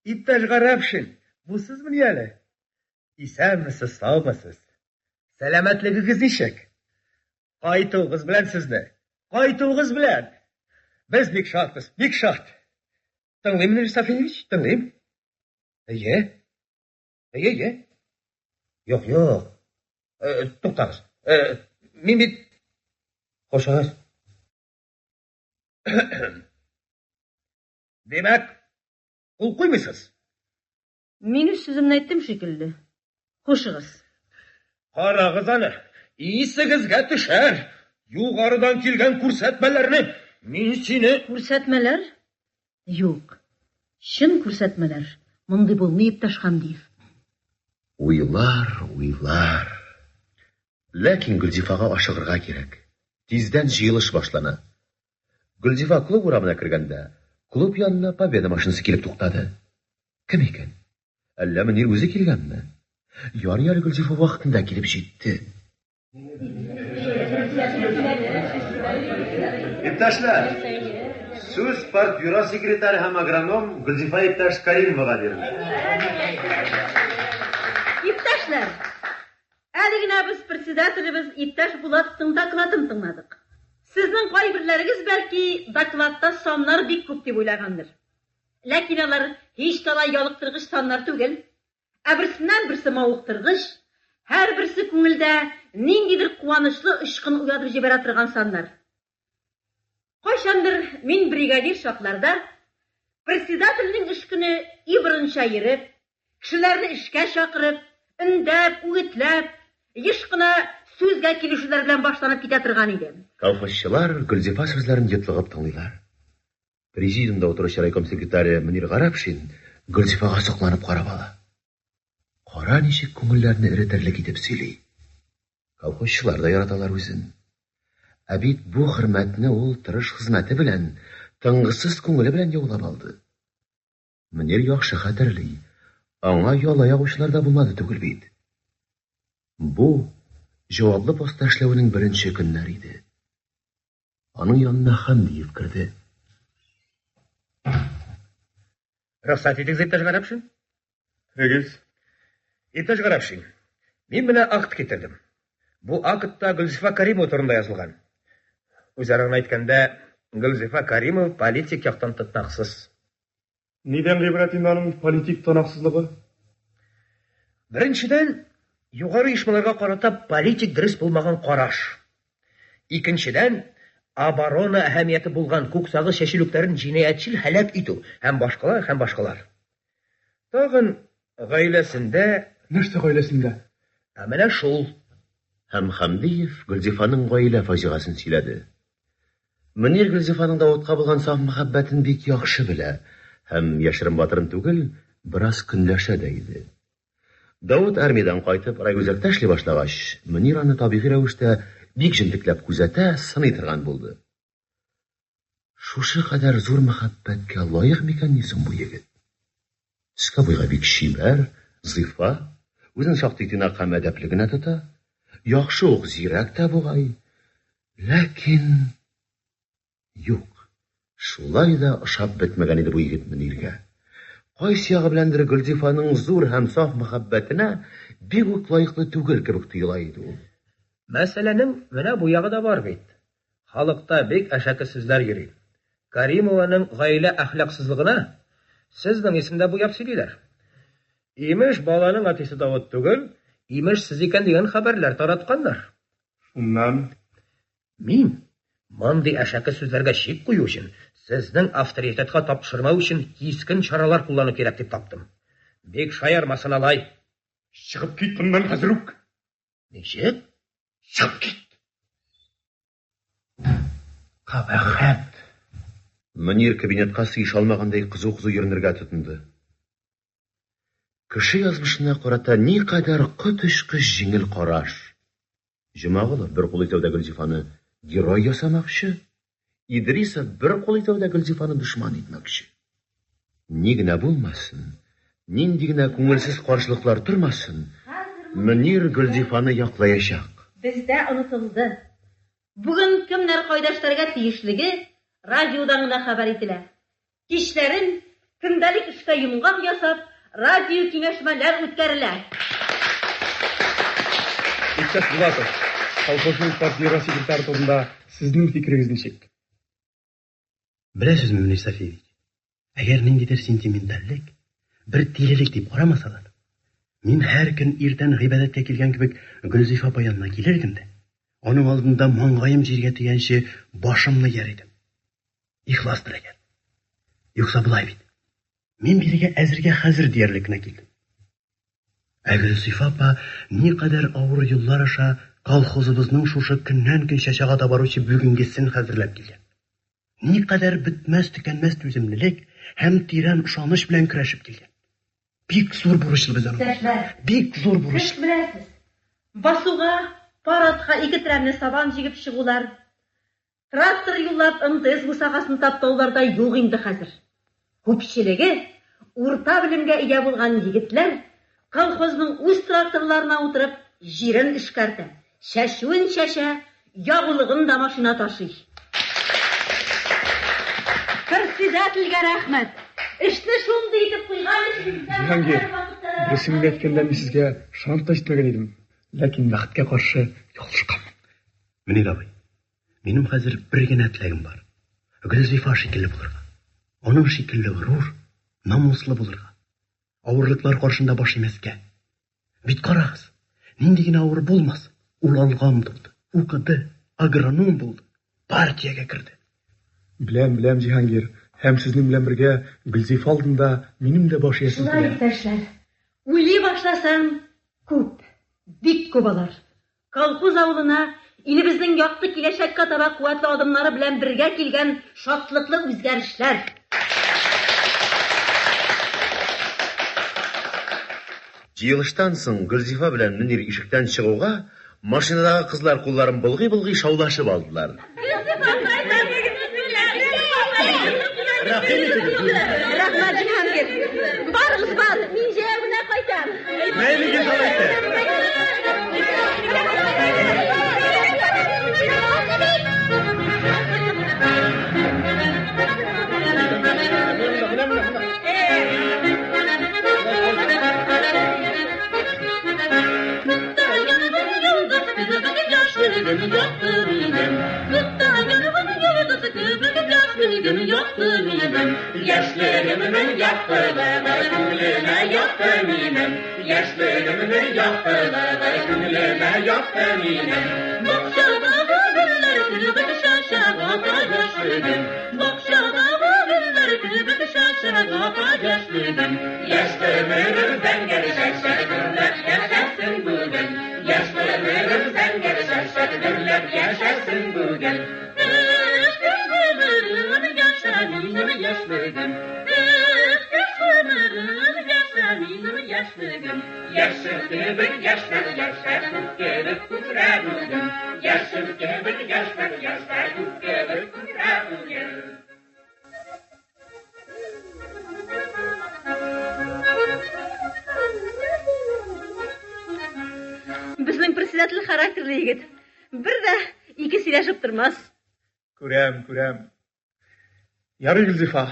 иптәш Гарәпшин, бу сезмени әле? Исәнмесез, саумысыз? Сәламәтлегегез ничек? Кайтуыгыз белән сезне. Кайтуыгыз белән. Без бик шатбыз, бик шат. Тыңлыйм, Мөнир Сафиевич, тыңлыйм. Әйе. Әйе, әйе. Юк, юк. Э, туктагыз. Э, мин бит Хушыгыз. Димәк, кул куймыйсыз? Мин үз сүземне әйттем шикелле. Хушыгыз. Карагыз аны, исегезгә төшәр. Югарыдан килгән күрсәтмәләрне мин сине... Күрсәтмәләр? Юк. Чын күрсәтмәләр. Мондый булмый, иптәш Хәмдиев. Уйлар, уйлар. Ләкин Гөлзифага ашыгырга кирәк. Тиздән җыелыш башлана. Гөлзифа клуб урамына кергәндә, клуб янына Победа машинасы килеп туктады. Кем икән? Әллә Мөнир үзе килгәнме? Ярый әле Гөлзифа вакытында килеп җитте. Иптәшләр, сүз партбюро секретаре һәм агроном Гөлзифа иптәш Каримовага бирелә. Иптәшләр, әле генә без председателебез иптәш Булатовның докладын тыңладык. Сезнең кайберләрегез, бәлки, докладта саннар бик күп дип уйлагандыр. Ләкин алар һич тә алай ялыктыргыч саннар түгел, ә берсеннән-берсе мавыктыргыч, һәрберсе күңелдә ниндидер куанычлы очкын уятып җибәрә торган саннар. Кайчандыр мин бригадир чакларда председательнең эш көне өй борынча йөреп, кешеләрне эшкә чакырып, өндәп, үгетләп, еш кына сүзгә килешүләр белән башланып китә торган иде. Колхозчылар Гөлзифа сүзләрен йотлыгып тыңлыйлар. Президиумда утыручы райком секретаре Мөнир Гарәпшин Гөлзифага сокланып карап ала. Кара ничек күңелләрне эретерлек итеп сөйли. Колхозчылар да яраталар үзен. Ә бит бу хөрмәтне ул тырыш хезмәте белән, тынгысыз күңеле белән яулап алды. Мөнир яхшы хәтерли, аңа яла ягучылар да булмады түгел бит. Бу җаваплы постта эшләвенең беренче көннәре иде. Аның янына Хәмдиев керде. Рөхсәт итегез, иптәш Гарәпшин. Керегез. Иптәш Гарәпшин, мин менә акт китердем. Бу актта Гөлзифа Каримова турында язылган. Үзара гына әйткәндә, Гөлзифа Каримова политик яктан тотнаксыз. Нидән гыйбрәт инде аның политик тотанаксызлыгы? Беренчедән, югары оешмаларга карата политик дөрес булмаган караш. Икенчедән, оборона әһәмияте булган күксагыз чәчүлекләрен җинаятьчел һәлак итү һәм башкалар һәм башкалар. Тагын гаиләсендә... Нәрсә гаиләсендә? Ә менә шул. Һәм Хәмдиев Гөлзифаның гаилә фаҗигасен сөйләде. Мөнир Гөлзифаның Давытка булган саф мәхәббәтен бик яхшы белә һәм, яшерен-батырын түгел, бераз көнләшә дә иде. Давыт армиядән кайтып, райүзәктә эшли башлагач, Мөнир аны табигый рәвештә бик җентекләп күзәтә, сыный торган булды. Шушы кадәр зур мәхәббәткә лаек микәнни соң бу егет? Төскә-буйга бик чибәр, зифа, үзен шактый тыйнак һәм әдәпле генә тота. Яхшы ук зирәк тә бугай. Ләкин... Юк, шулай да ошап бетмәгән иде бу егет Мөниргә. Кайсы ягы беләндер Гөлзифаның зур һәм саф мәхәббәтенә бик үк лаеклы түгел кебек тоела иде ул. Мәсьәләнең менә бу ягы да бар бит. Халыкта бик әшәке сүзләр йөри. Каримованың гаилә әхлаксызлыгына сезнең исемдә буяп сөйлиләр. Имеш, баланың әтисе Давыт түгел, имеш, сез икән дигән хәбәрләр таратканнар. Шуннан? Мин, мондый әшәке сүзләргә чик кую өчен, сезнең авторитетка тапшырмау өчен кискен чаралар куллану кирәк дип таптым. Бик шаярмасын алай. Чыгып кит моннан хәзер үк! Ничек? Чыгып кит! Кабахәт! Мөнир кабинетка сыеша алмагандай кызу-кызу йөренергә тотынды. Кеше язмышына карата никадәр коточкыч җиңел караш! Җомагулов бер кулы икәүдә Гөлзифаны герой ясамакчы. Идрисов бер кул итәү дә Гөлзифаны дошман итмәкче. Ни генә булмасын, нинди генә күңелсез каршылыклар тормасын, Мөнир Гөлзифаны яклаячак. Бездә онытылды. Бүген кемнәр кайда эшләргә тиешлеге радиодан гына хәбәр ителә. Кичләрен, көндәлек эшкә йомгак ясап, радиокиңәшмәләр үткәрелә. Иптәш Булатов, колхозның партбюро секретаре турында сезнең фикерегез ничек? Беләсезме, Мөнир Сафиевич, әгәр ниндидер сентиментальлек, бер тилелек дип карамасалар, мин һәр көн иртән гыйбадәткә килгән кебек Гөлзифа апа янына килер идем дә, аның алдында маңгаем җиргә тигәнче башымны ияр идем. Ихластыр әгәр. Юкса болай бит. Мин бирегә әзергә хәзер диярлек кенә килдем. Ә Гөлзифа апа никадәр авыр юллар аша колхозыбызның шушы көннән-көн чәчәк ата баручы бүгенгесен хәзерләп килгән. Никадәр бетмәс-төкәнмәс түземлелек һәм тирән ышаныч белән көрәшеп килгән. Бик зур бурычлы без аның. Иптәшләр, Бик зур бурычлы. Сез беләсез, басуга пар атка ике трәмне сабан җигеп чыгулар, Трактор юллап МТС бусагасын таптаулар да юк инде хәзер. Күпчелеге урта белемгә ия булган егетләр колхозның үз тракторларына утырып җирен эшкәртә, чәчүен чәчә, ягулыгын да машина ташый. Председательгә рәхмәт! Эшне шундый итеп куйган өчен Җиһангир, дөресен генә әйткәндә, мин сезгә ышанып та җитмәгән идем. Ләкин бәхеткә каршы ялгышканмын. Мөнир абый, минем хәзер бер генә теләгем бар. Гөлзифа шикелле булырга. Аның шикелле горур, намуслы булырга. Авырлыклар каршында баш имәскә. Бит карагыз, нинди генә авыр булмасын, ул алга омтылды, укыды, агроном булды, партиягә керде. Беләм, беләм, Җиһангир, һәм сезнең белән бергә Гөлзифа алдында минем дә баш иясем Шулай, килә. иптәшләр, уйлый башласаң, күп, бик күп алар. Колхоз авылына илебезнең якты киләчәккә таба куәтле адымнары белән бергә килгән шатлыклы үзгәрешләр. Җыелыштан соң Гөлзифа белән Мөнир ишектән чыгуга, машинадагы кызлар кулларын болгый-болгый шаулашып алдылар. Рәхим итегез. Рәхмәт, Җиһангир. Барыгыз, бар, мин җәяү генә кайтам. Мәйлегез алайса. Яшьлегемнең яктылыгы күңелемә якты минем. Яшьлегемнең яктылыгы күңелемә якты минем. Бакчадагы гөлләр кебек чәчәк ата яшьлегем. Бакчадагы гөлләр кебек чәчәк ата яшьлегем. Яшьлегем зәңгәр чәчәк гөрләп яшәсен бүген. Яшьлегем зәңгәр чәчәк гөрләп яшәсен бүген. Яшьлегем, яшьлегем, яшел кебек яшьләр яшә күк кебек күкрә бүген. Яшел кебек яшьләр яшә күк кебек күкрә бүген. Безнең председатель характерлы егет. Бер дә ике сөйләшеп тормас. Күрәм, күрәм. Ярый, Гөлзифа.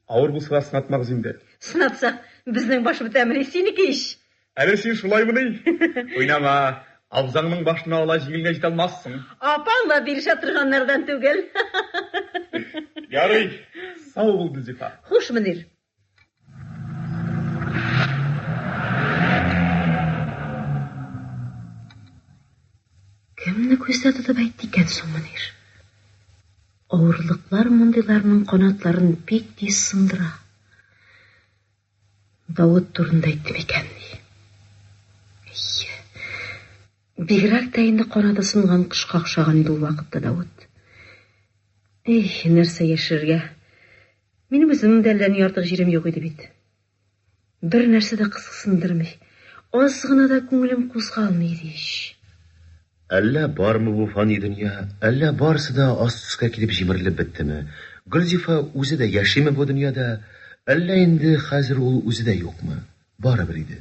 Авыр булса да сынатмагыз инде. Сынатсак, безнең баш бетәмени, синеке ич. Әле син шулаймыни? Уйнама, абзаңның башына алай җиңел генә җитә алмассың. Апаң да бирешә торганнардан түгел. Ярый, сау бул, Гөлзифа. Хуш, Мөнир. Кемне күздә тотып әйтте икән соң Мөнир? Авырлыклар мондыйларның канатларын бик тиз сындыра. Давыт турында әйтте микәнни? Әйе. Бигрәк тә инде канаты сынган кошка охшаган иде ул вакытта Давыт. Эй, нәрсә яшерергә? Минем үземнең дә әллә ни артык җирем юк иде бит. Бер нәрсә дә кызыксындырмый, аз гына да күңелем кузгалмый иде ич. Әллә бармы бу фани дөнья, әллә барысы да аст өскә килеп җимерелеп беттеме? Гөлзифа үзе дә яшиме бу дөньяда, әллә инде хәзер ул үзе дә юкмы? Барыбер иде.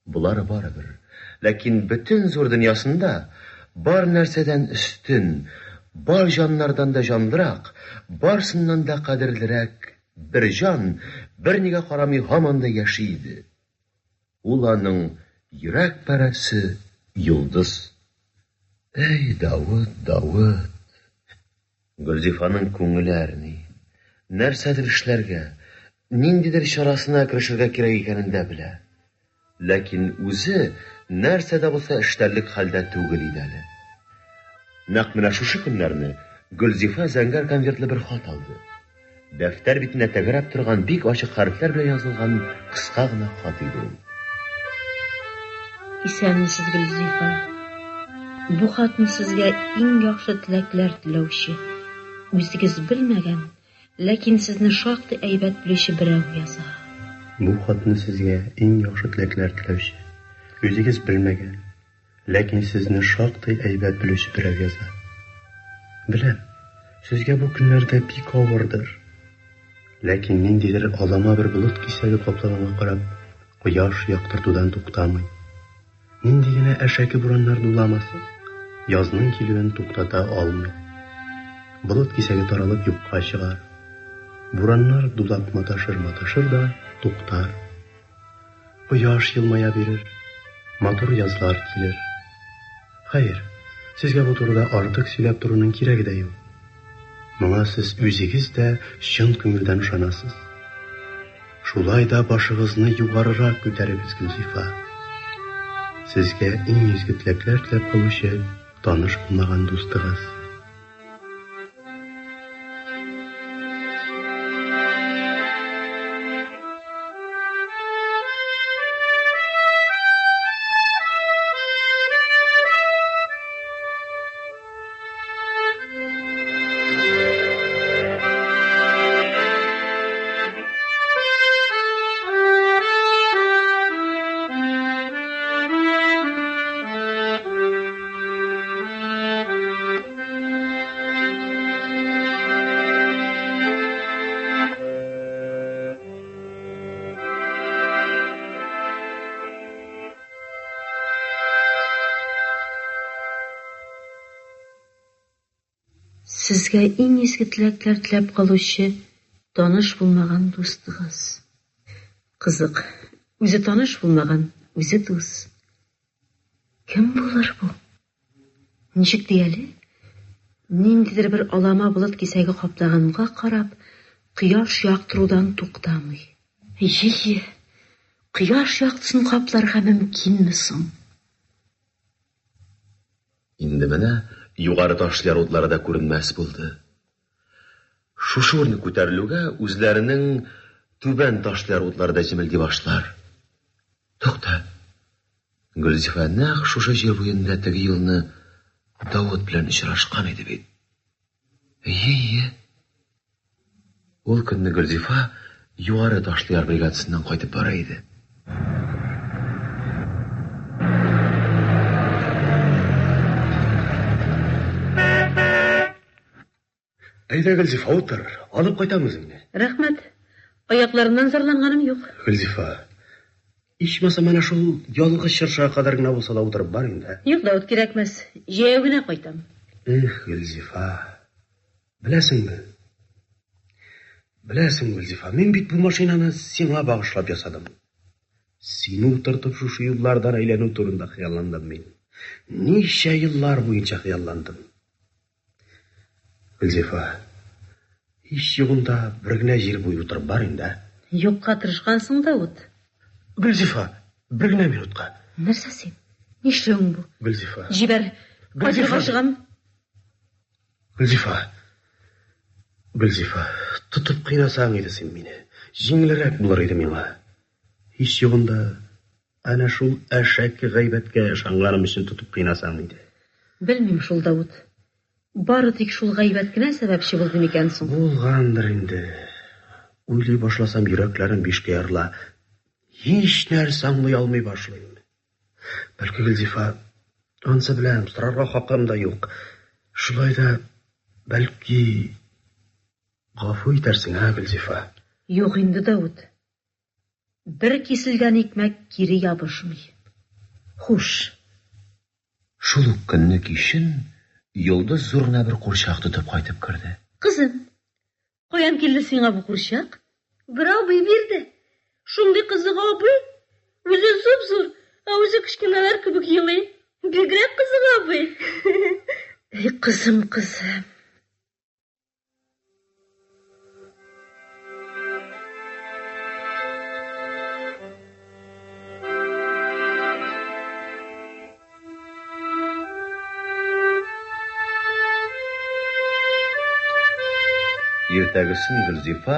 Болары барыбер. Ләкин бөтен зур дөньясында бар нәрсәдән өстен, бар җаннардан да җанлырак, барсыннан да кадерлерәк бер җан бернигә карамый һаман да яши иде. Ул аның йөрәк парәсе, Йолдыз. Әй, Давыт, Давыт! Гөлзифаның күңеле әрни. Нәрсәдер эшләргә, ниндидер чарасына керешергә кирәк икәнен дә белә. Ләкин үзе нәрсә дә булса эшләрлек хәлдә түгел иде әле. Нәкъ менә шушы көннәрне Гөлзифа зәңгәр конвертлы бер хат алды. Дәфтәр битенә тәгәрәп торган бик ачык хәрефләр белән язылган кыска гына хат иде ул. Исәнмесез, Гөлзифа. Бу хатны сезгә иң яхшы теләкләр теләүче, үзегез белмәгән, ләкин сезне шактый әйбәт белүче берәү яза. Бу хатны сезгә иң яхшы теләкләр теләүче, үзегез белмәгән, Ләкин сезне шактый әйбәт белүче берәү яза. Беләм, сезгә бу көннәрдә бик авырдыр. Ләкин ниндидер алама бер болыт кисәге каплаганга карап, кояш яктыртудан туктамый. Нинди генә әшәке бураннар дуламасын, язның килүен туктата алмый. Болыт кисәге таралып юкка чыгар. Бураннар дулап маташыр-маташыр да туктар. Кояш елмая бирер, матур язлар килер. Хәер, сезгә бу турыда артык сөйләп торуның кирәге дә юк. Моңа сез үзегез дә чын күңелдән ышанасыз. Шулай да башыгызны югарырак күтәрегез, Гөлзифа. Сезгә иң изге теләкләр теләп калучы таныш булмаган дустыгыз. Сезгә иң изге теләкләр теләп калучы таныш булмаган дустыгыз. Кызык, үзе таныш булмаган, үзе дус. Кем булыр бу? Ничек ди әле? Ниндидер бер алама болыт кисәге каплаганга карап, кояш яктырудан туктамый. Әйе, кояш яктысын капларга мөмкинме соң? Инде менә югары ташлар утлары да күренмәс булды. Шушы үрне күтәрелүгә үзләренең түбән ташлар утлары да җемелди башлар. Тукта. Гөлзифа нәкъ шушы җир буенда теге елны Давыт белән очрашкан иде бит. Әйе, әйе. Ул көнне Гөлзифа Югары Ташлыяр бригадасыннан кайтып бара иде. Әйдә, Гөлзифа, утыр. Алып кайтам үзеңне. Рәхмәт. Аякларымнан зарланганым юк. Гөлзифа, ичмаса менә шул ялгыз чыршыга кадәр генә булса да утырып бар инде. Юк, Давыт, кирәкмәс. Җәяү генә кайтам. Эх, Гөлзифа. Беләсеңме? Беләсең, Гөлзифа, мин бит бу машинаны сиңа багышлап ясадым. Сине утыртып шушы юллардан әйләнү турында хыялландым мин. Ничә еллар буенча хыялландым. Гөлзифа, һич югында бер генә җир буе утырып бар инде, ә? Юкка тырышкансың, Давыт. Гөлзифа, бер генә минутка. Нәрсә син? Нишләвең бу? Гөлзифа. Җибәр. Кайтырга ашыгам. Гөлзифа. Гөлзифа, тотып кыйнасаң иде син мине. Җиңелрәк булыр иде миңа. Һич югында әнә шул әшәке гайбәткә ышанганым өчен тотып кыйнасаң иде. Белмим шул, Давыт. Бары тик шул гайбәт кенә сәбәпче булды микән соң? Булгандыр инде. Уйлый башласам, йөрәкләрем бишкә ярыла. Һич нәрсә аңлый алмый башлыйм. Бәлки, Гөлзифа, Ансы беләм, сорарга хакым да юк. Шулай да, бәлки, гафу итәрсең, ә, Гөлзифа? Юк инде, Давыт. Бер киселгән икмәк кире ябышмый. Хуш. Шул ук көнне кичен Йолдыз зур гына бер курчак тотып кайтып керде. Кызым, каян килде сиңа бу курчак? Бер абый бирде. Шундый кызык абый. Үзе зуп-зур, ә үзе кечкенәләр кебек елый. Бигрәк кызык абый. Әй, кызым, кызым. Иртәгесен Гөлзифа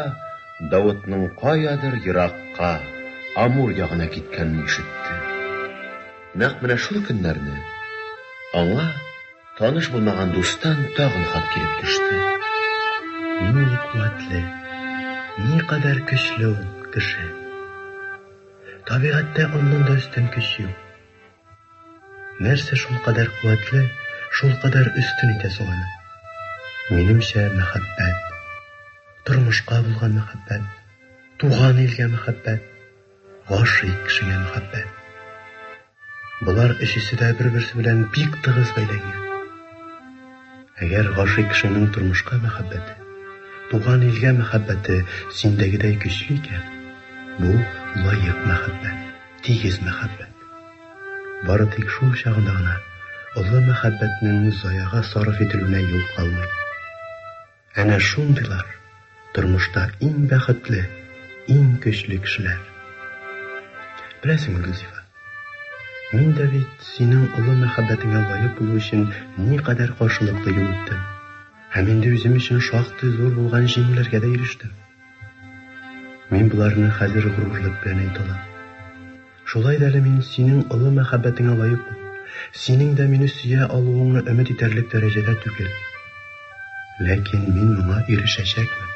Давытның каядыр еракка, Амур ягына киткәнен ишетте. Нәкъ менә шул көннәрне аңа Таныш булмаган дустан тагын хат килеп төште. Нинди куәтле, никадәр көчле ул кеше. Табигатьтә аннан да өстен көч юк. Нәрсә шулкадәр куәтле, шулкадәр өстен итә соң аны? Минемчә, мәхәббәт. Тормышка булган мәхәббәт, туган илгә мәхәббәт, гашыйк кешегә мәхәббәт. Болар өчесе дә бер-берсе белән бик тыгыз бәйләнгән. Әгәр гашыйк кешенең тормышка мәхәббәте, туган илгә мәхәббәте синдәгедәй көчле икән, бу лаек мәхәббәт, тигез мәхәббәт. Бары тик шул чагында гына олы мәхәббәтнең заяга сарыф ителүенә юл калмый. Әнә шундыйлар тормышта иң бәхетле, иң көчле кешеләр. Беләсеңме, Гөлзифа, мин дә бит синең олы мәхәббәтеңә лаек булу өчен никадәр каршылыклы юл үттем. Һәм инде үзем өчен шактый зур булган җиңүләргә дә ирештем. Мин боларны хәзер горурлык белән әйтә алам. Шулай да әле мин синең олы мәхәббәтеңә лаек булып, синең дә мине сөя алуыңны өмет итәрлек дәрәҗәдә түгел. Ләкин мин моңа ирешәчәкмен.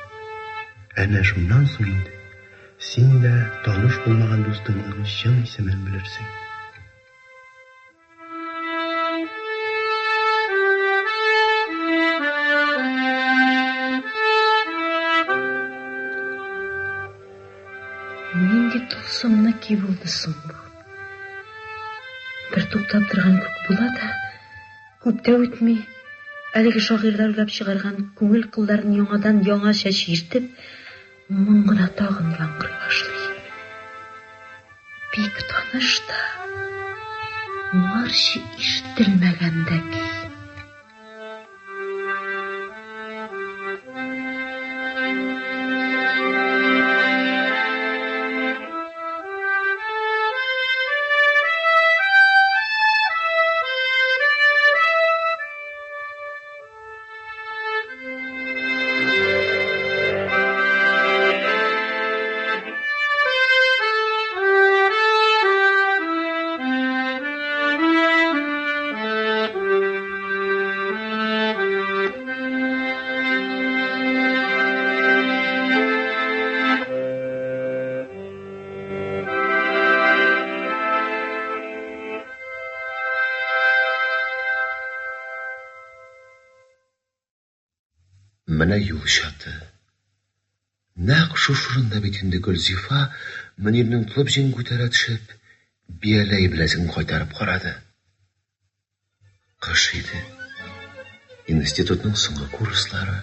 Әнә шуннан соң инде син дә таныш булмаган дустыңның чын исемен белерсең. Нинди тылсымлы көй булды соң бу? Бер туктап торган күк була да, күп тә үтми, әлеге шагыйрьләр уйлап чыгарган күңел кылларын яңадан яңача чиертеп, моң гына тагын яңгырый башлый. Бик таныш та, моңарчы ишетелмәгән дә көй. Менә юл чаты. Нәкъ шушы урында бит инде Гөлзифа, Мөнирнең толып җиңен күтәрә төшеп, бияләй беләзеген кайтарып карады. Кыш иде. Институтның соңгы курслары.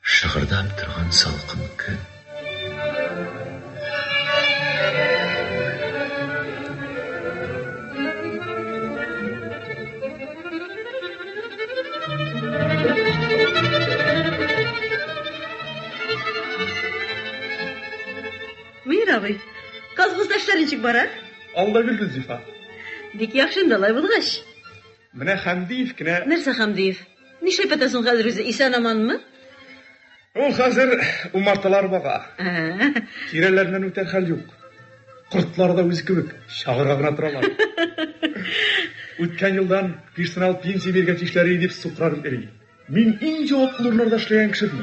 Шыгырдап торган салкын көн. Мөнир абый, колхозда эшләр ничек бара? Алда гөл Гөлзифа. Бик яхшы инде алай булгач. Менә Хәмдиев кенә. Нәрсә Хәмдиев? Нишләп ята соң хәзер үзе? Исән-аманмы? Ул хәзер умарталар бага. Тирәләреннән үтәр хәл юк. Кортлар да үзе кебек чагырга гына торалар. Үткән елдан персонал пенсия бирергә тиешләр иде дип сукранып йөри. Мин иң җаваплы урыннарда эшләгән кеше ди.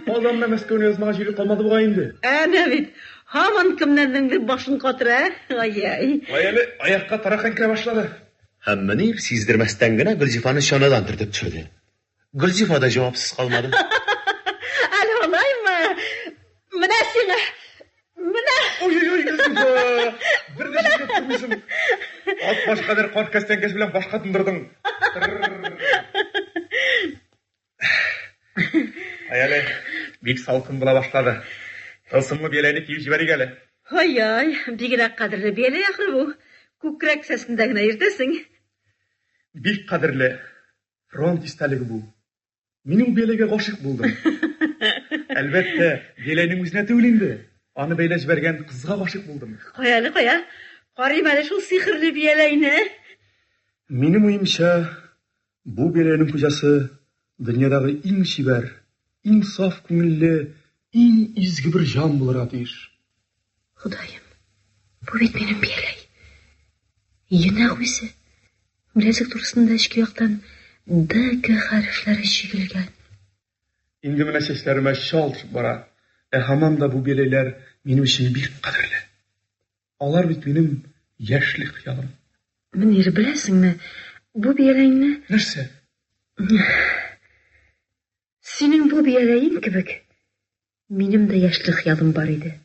Казаннан Мәскәүне язмаган җире калмады бугай инде. Әнә бит, һаман кемнәрнеңдер башын катыра, ә? Ай-яй. Ай әле аякка таракан керә башлады. Һәм Мөнир сиздермәстән генә Гөлзифаны чанадан төртеп төшерде. Гөлзифа да җавапсыз калмады. Әле алаймы? Менә сиңа! Менә! Ой-ой-ой, Гөлзифа! Бер дә җиткереп тормыйсың. Ат башы кадәр карт кәстәнкәс белән башка тондырдың. Ай әле, бик салкын була башлады. Тылсымлы бияләйне киеп җибәрик әле. Ай-ай, бигрәк кадерле бияләй ахры бу. Күкрәк кесәсендә генә йөртәсең. Бик кадерле. Фронт истәлеге бу. Мин ул бияләйгә гашыйк булдым. Әлбәттә, бияләйнең үзенә түгел инде. Аны бәйләп җибәргән кызга гашыйк булдым. Кая әле, кая? Карыйм әле шул сихерле бияләйне. Минем уемча, Бу бияләйнең хуҗасы дөньядагы иң чибәр, иң саф күңелле, иң изге бер җан булырга тиеш. Ходаем, бу бит минем бияләй. Йөнәк үзе. Беләзек турысында эчке яктан Д, К хәрефләре чигелгән. Инде менә чәчләремә чал төшеп бара, ә һаман да бу бияләйләр минем өчен бик кадерле. Алар бит минем яшьлек хыялым. Мөнир, беләсеңме, бу бияләйне... Нәрсә? Синең бу бияләең кебек, минем дә яшьлек хыялым бар иде.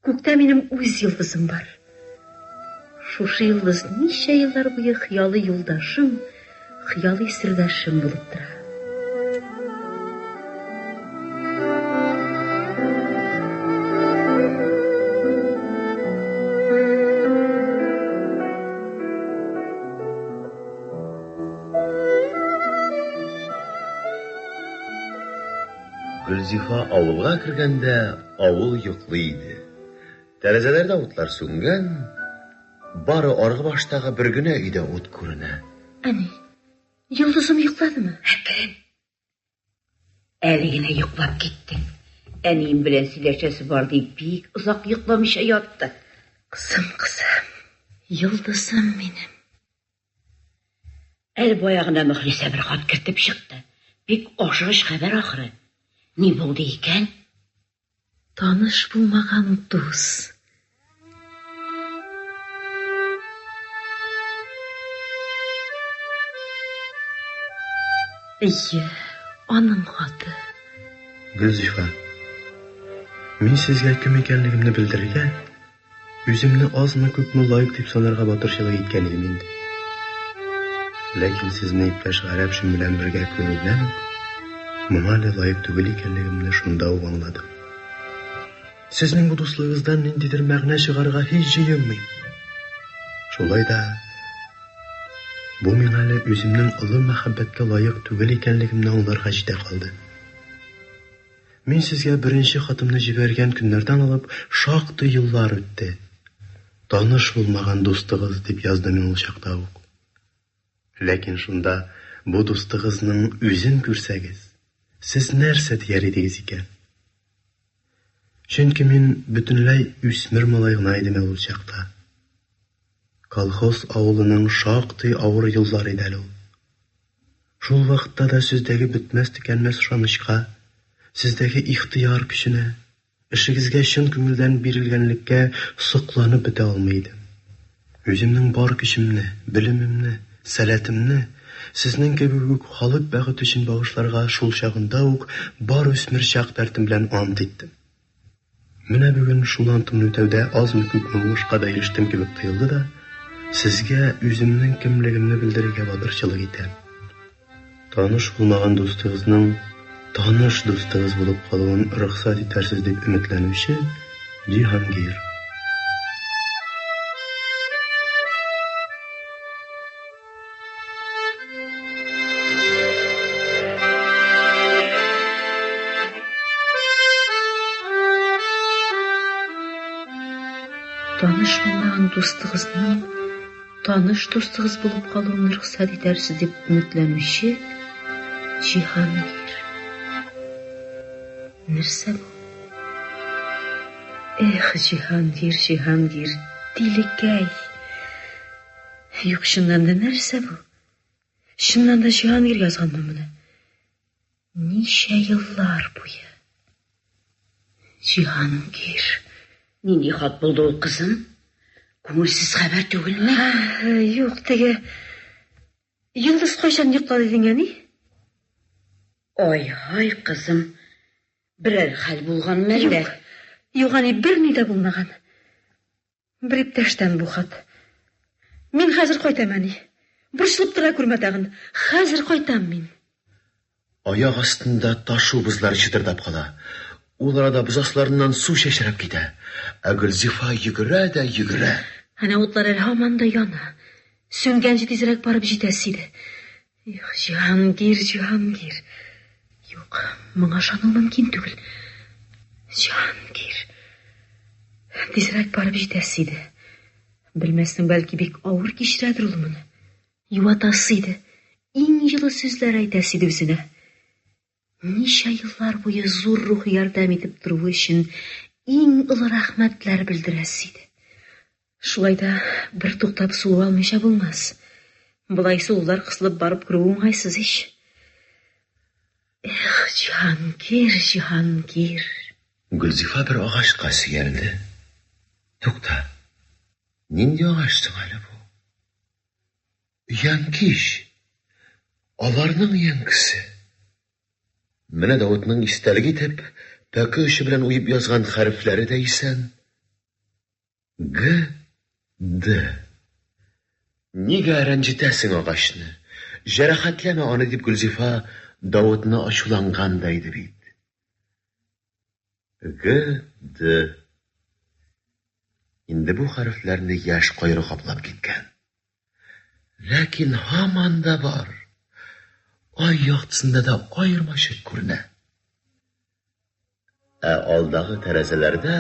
Күктә минем үз йолдызым бар. Шушы йолдыз ничә еллар буе хыялый юлдашым, хыялый сердәшем булып тора. Гөлзифа авылга кергәндә, авыл йоклый иде. Тәрәзәләрдә утлар сүнгән, бары аргы баштагы бер генә өйдә ут күренә. Әни, йолдызым йокладымы? Әкрен. Әле генә йоклап китте. Әнием белән сөйләшәсе бар дип бик озак йокламыйча ятты. Кызым, кызым, йолдызым минем. Әле бая гына Мөхлисә бер хат кертеп чыкты. Бик ашыгыч хәбәр ахры. Ни булды икән? Таныш булмаган дус. Әйе, аның хаты. Гөлзифа, мин сезгә кем икәнлегемне белдерергә, үземне азмы-күпме лаек дип санарга батырчылык иткән идем инде. Ләкин сезне иптәш Гарәпшин белән бергә күрү белән үк, моңа әле лаек түгел икәнлегемне шунда ук аңладым. Сезнең бу дуслыгыгыздан ниндидер мәгънә чыгарырга һич җыенмыйм. Шулай да бу миңа әле үземнең олы мәхәббәткә лаек түгел икәнлегемне аңларга җитә калды. Мин сезгә беренче хатымны җибәргән көннәрдән алып шактый еллар үтте. Таныш булмаган дустыгыз, дип яздым мин ул чакта ук. Ләкин шунда бу дустыгызның үзен күрсәгез, сез нәрсә дияр идегез икән? Чөнки мин бөтенләй үсмер малай гына идем әле ул чакта. Колхоз авылының шактый авыр еллары иде әле ул. Шул вакытта да сездәге бетмәс-төкәнмәс ышанычка, сездәге ихтыяр көченә, эшегезгә чын күңелдән бирелгәнлеккә сокланып бетә алмый идем. Үземнең бар көчемне, белемемне, сәләтемне сезнең кебек үк халык бәхете өчен багышларга шул чагында ук бар үсмерчак дәртем белән ант иттем. Менә бүген шул антымны үтәүдә азмы-күпме уңышка да ирештем кебек тоелды да, сезгә үземнең кемлегемне белдерергә батырчылык итәм. Таныш булмаган дустыгызның таныш дустыгыз булып калуын рөхсәт итәрсез дип өметләнүче Җиһангир. Таныш булмаган дустыгызның таныш дустыгыз булып калуын рөхсәт итәрсез дип өметләнүче Җиһангир. Нәрсә бу? Эх, Җиһангир, Җиһангир, тилекәй! Юк, чыннан да нәрсә бу? Чыннан да Җиһангир язганмы моны? Ничә еллар буе. Җиһангир. Нинди хат булды ул, кызым? Күңелсез хәбәр түгелме? Юк, теге Йолдыз кайчан йоклады дидең, әни? Ай-һай, кызым, берәр хәл булганмы әллә? Юк, юк, әни, берни дә булмаган. Бер иптәштән бу хат. Мин хәзер кайтам, әни. Борчылып тора күрмә тагын. Хәзер кайтам мин. Аяк астында ташу бозлары чытырдап кала. Ул арада боз асларыннан су чәчрәп китә. Ә Гөлзифа йөгерә дә йөгерә. Әнә утлар әле һаман да яна. Сүнгәнче тизрәк барып җитәсе иде. Эх, Җиһангир, Җиһангир. Юк, моңа ышану мөмкин түгел. Җиһангир. Тизрәк барып җитәсе иде. Белмәссең, бәлки бик авыр кичерәдер ул моны. Юатасы иде, иң җылы сүзләр әйтәсе иде үзенә. Ничә еллар буе зур рухи ярдәм итеп торуы өчен иң олы рәхмәтләр белдерәсе иде. Шулай да бер туктап сулу алмыйча булмас. Болай сулулар кысылып барып керүе уңайсыз ич. Эх, Җиһангир, Җиһангир. Гөлзифа бер агачка сөялде. Тукта, нинди агач соң әле бу? Өянке ич. Аларның өянкесе. Менә Давытның истәлеге итеп, пәке очы белән уеп язган хәрефләре дә исән. Г. Д. Нигә рәнҗетәсең агачны? Җәрәхәтләмә аны, дип Гөлзифа Давытны ачуланган да иде бит. Г. Д. Инде бу хәрефләрне яшь кайры каплап киткән. Ләкин һаман да бар. Ай яктысында да аермачык күренә. Ә алдагы тәрәзәләрдә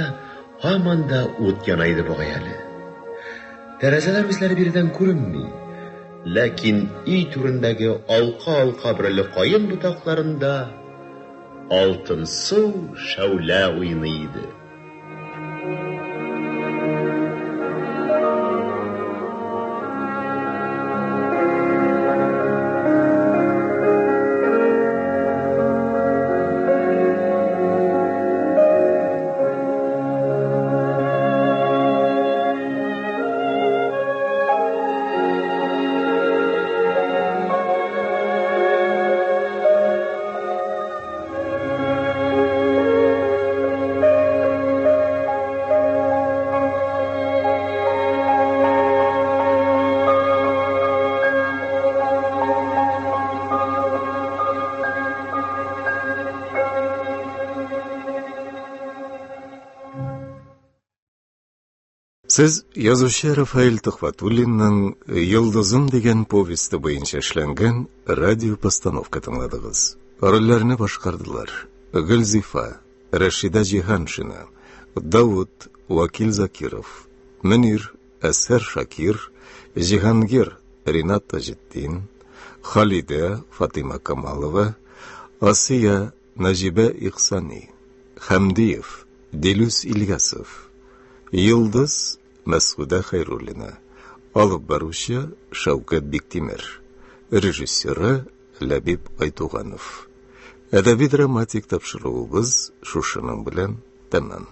һаман да ут яна иде бугай әле. Тәрәзәләр үзләре биредән күренми. Ләкин өй түрендәге алка-алка бөреле каен ботакларында алтынсу шәүлә уйный иде. Сез язучы Рафаэль Төхвәтуллинның Йолдызым дигән повесте буенча эшләнгән радиопостановка тыңладыгыз. Рольләрне башкардылар: Гөлзифа, Рәшидә Җиһаншина, Давыт, Вакил Закиров, Мөнир, Әсәр Шакир, Җиһангир, Ринат Таҗетдин, Халидә, Фатыйма Камалова, Асия, Нәҗибә Ихсани, Хәмдиев, Дилүс Ильясов, Йолдыз, Мәсгудә Хәйруллина, алып баручы Шәүкәт Биктимер, режиссеры Ләбиб Айтуганов. Әдәби-драматик тапшыруыбыз шушының белән тәмам.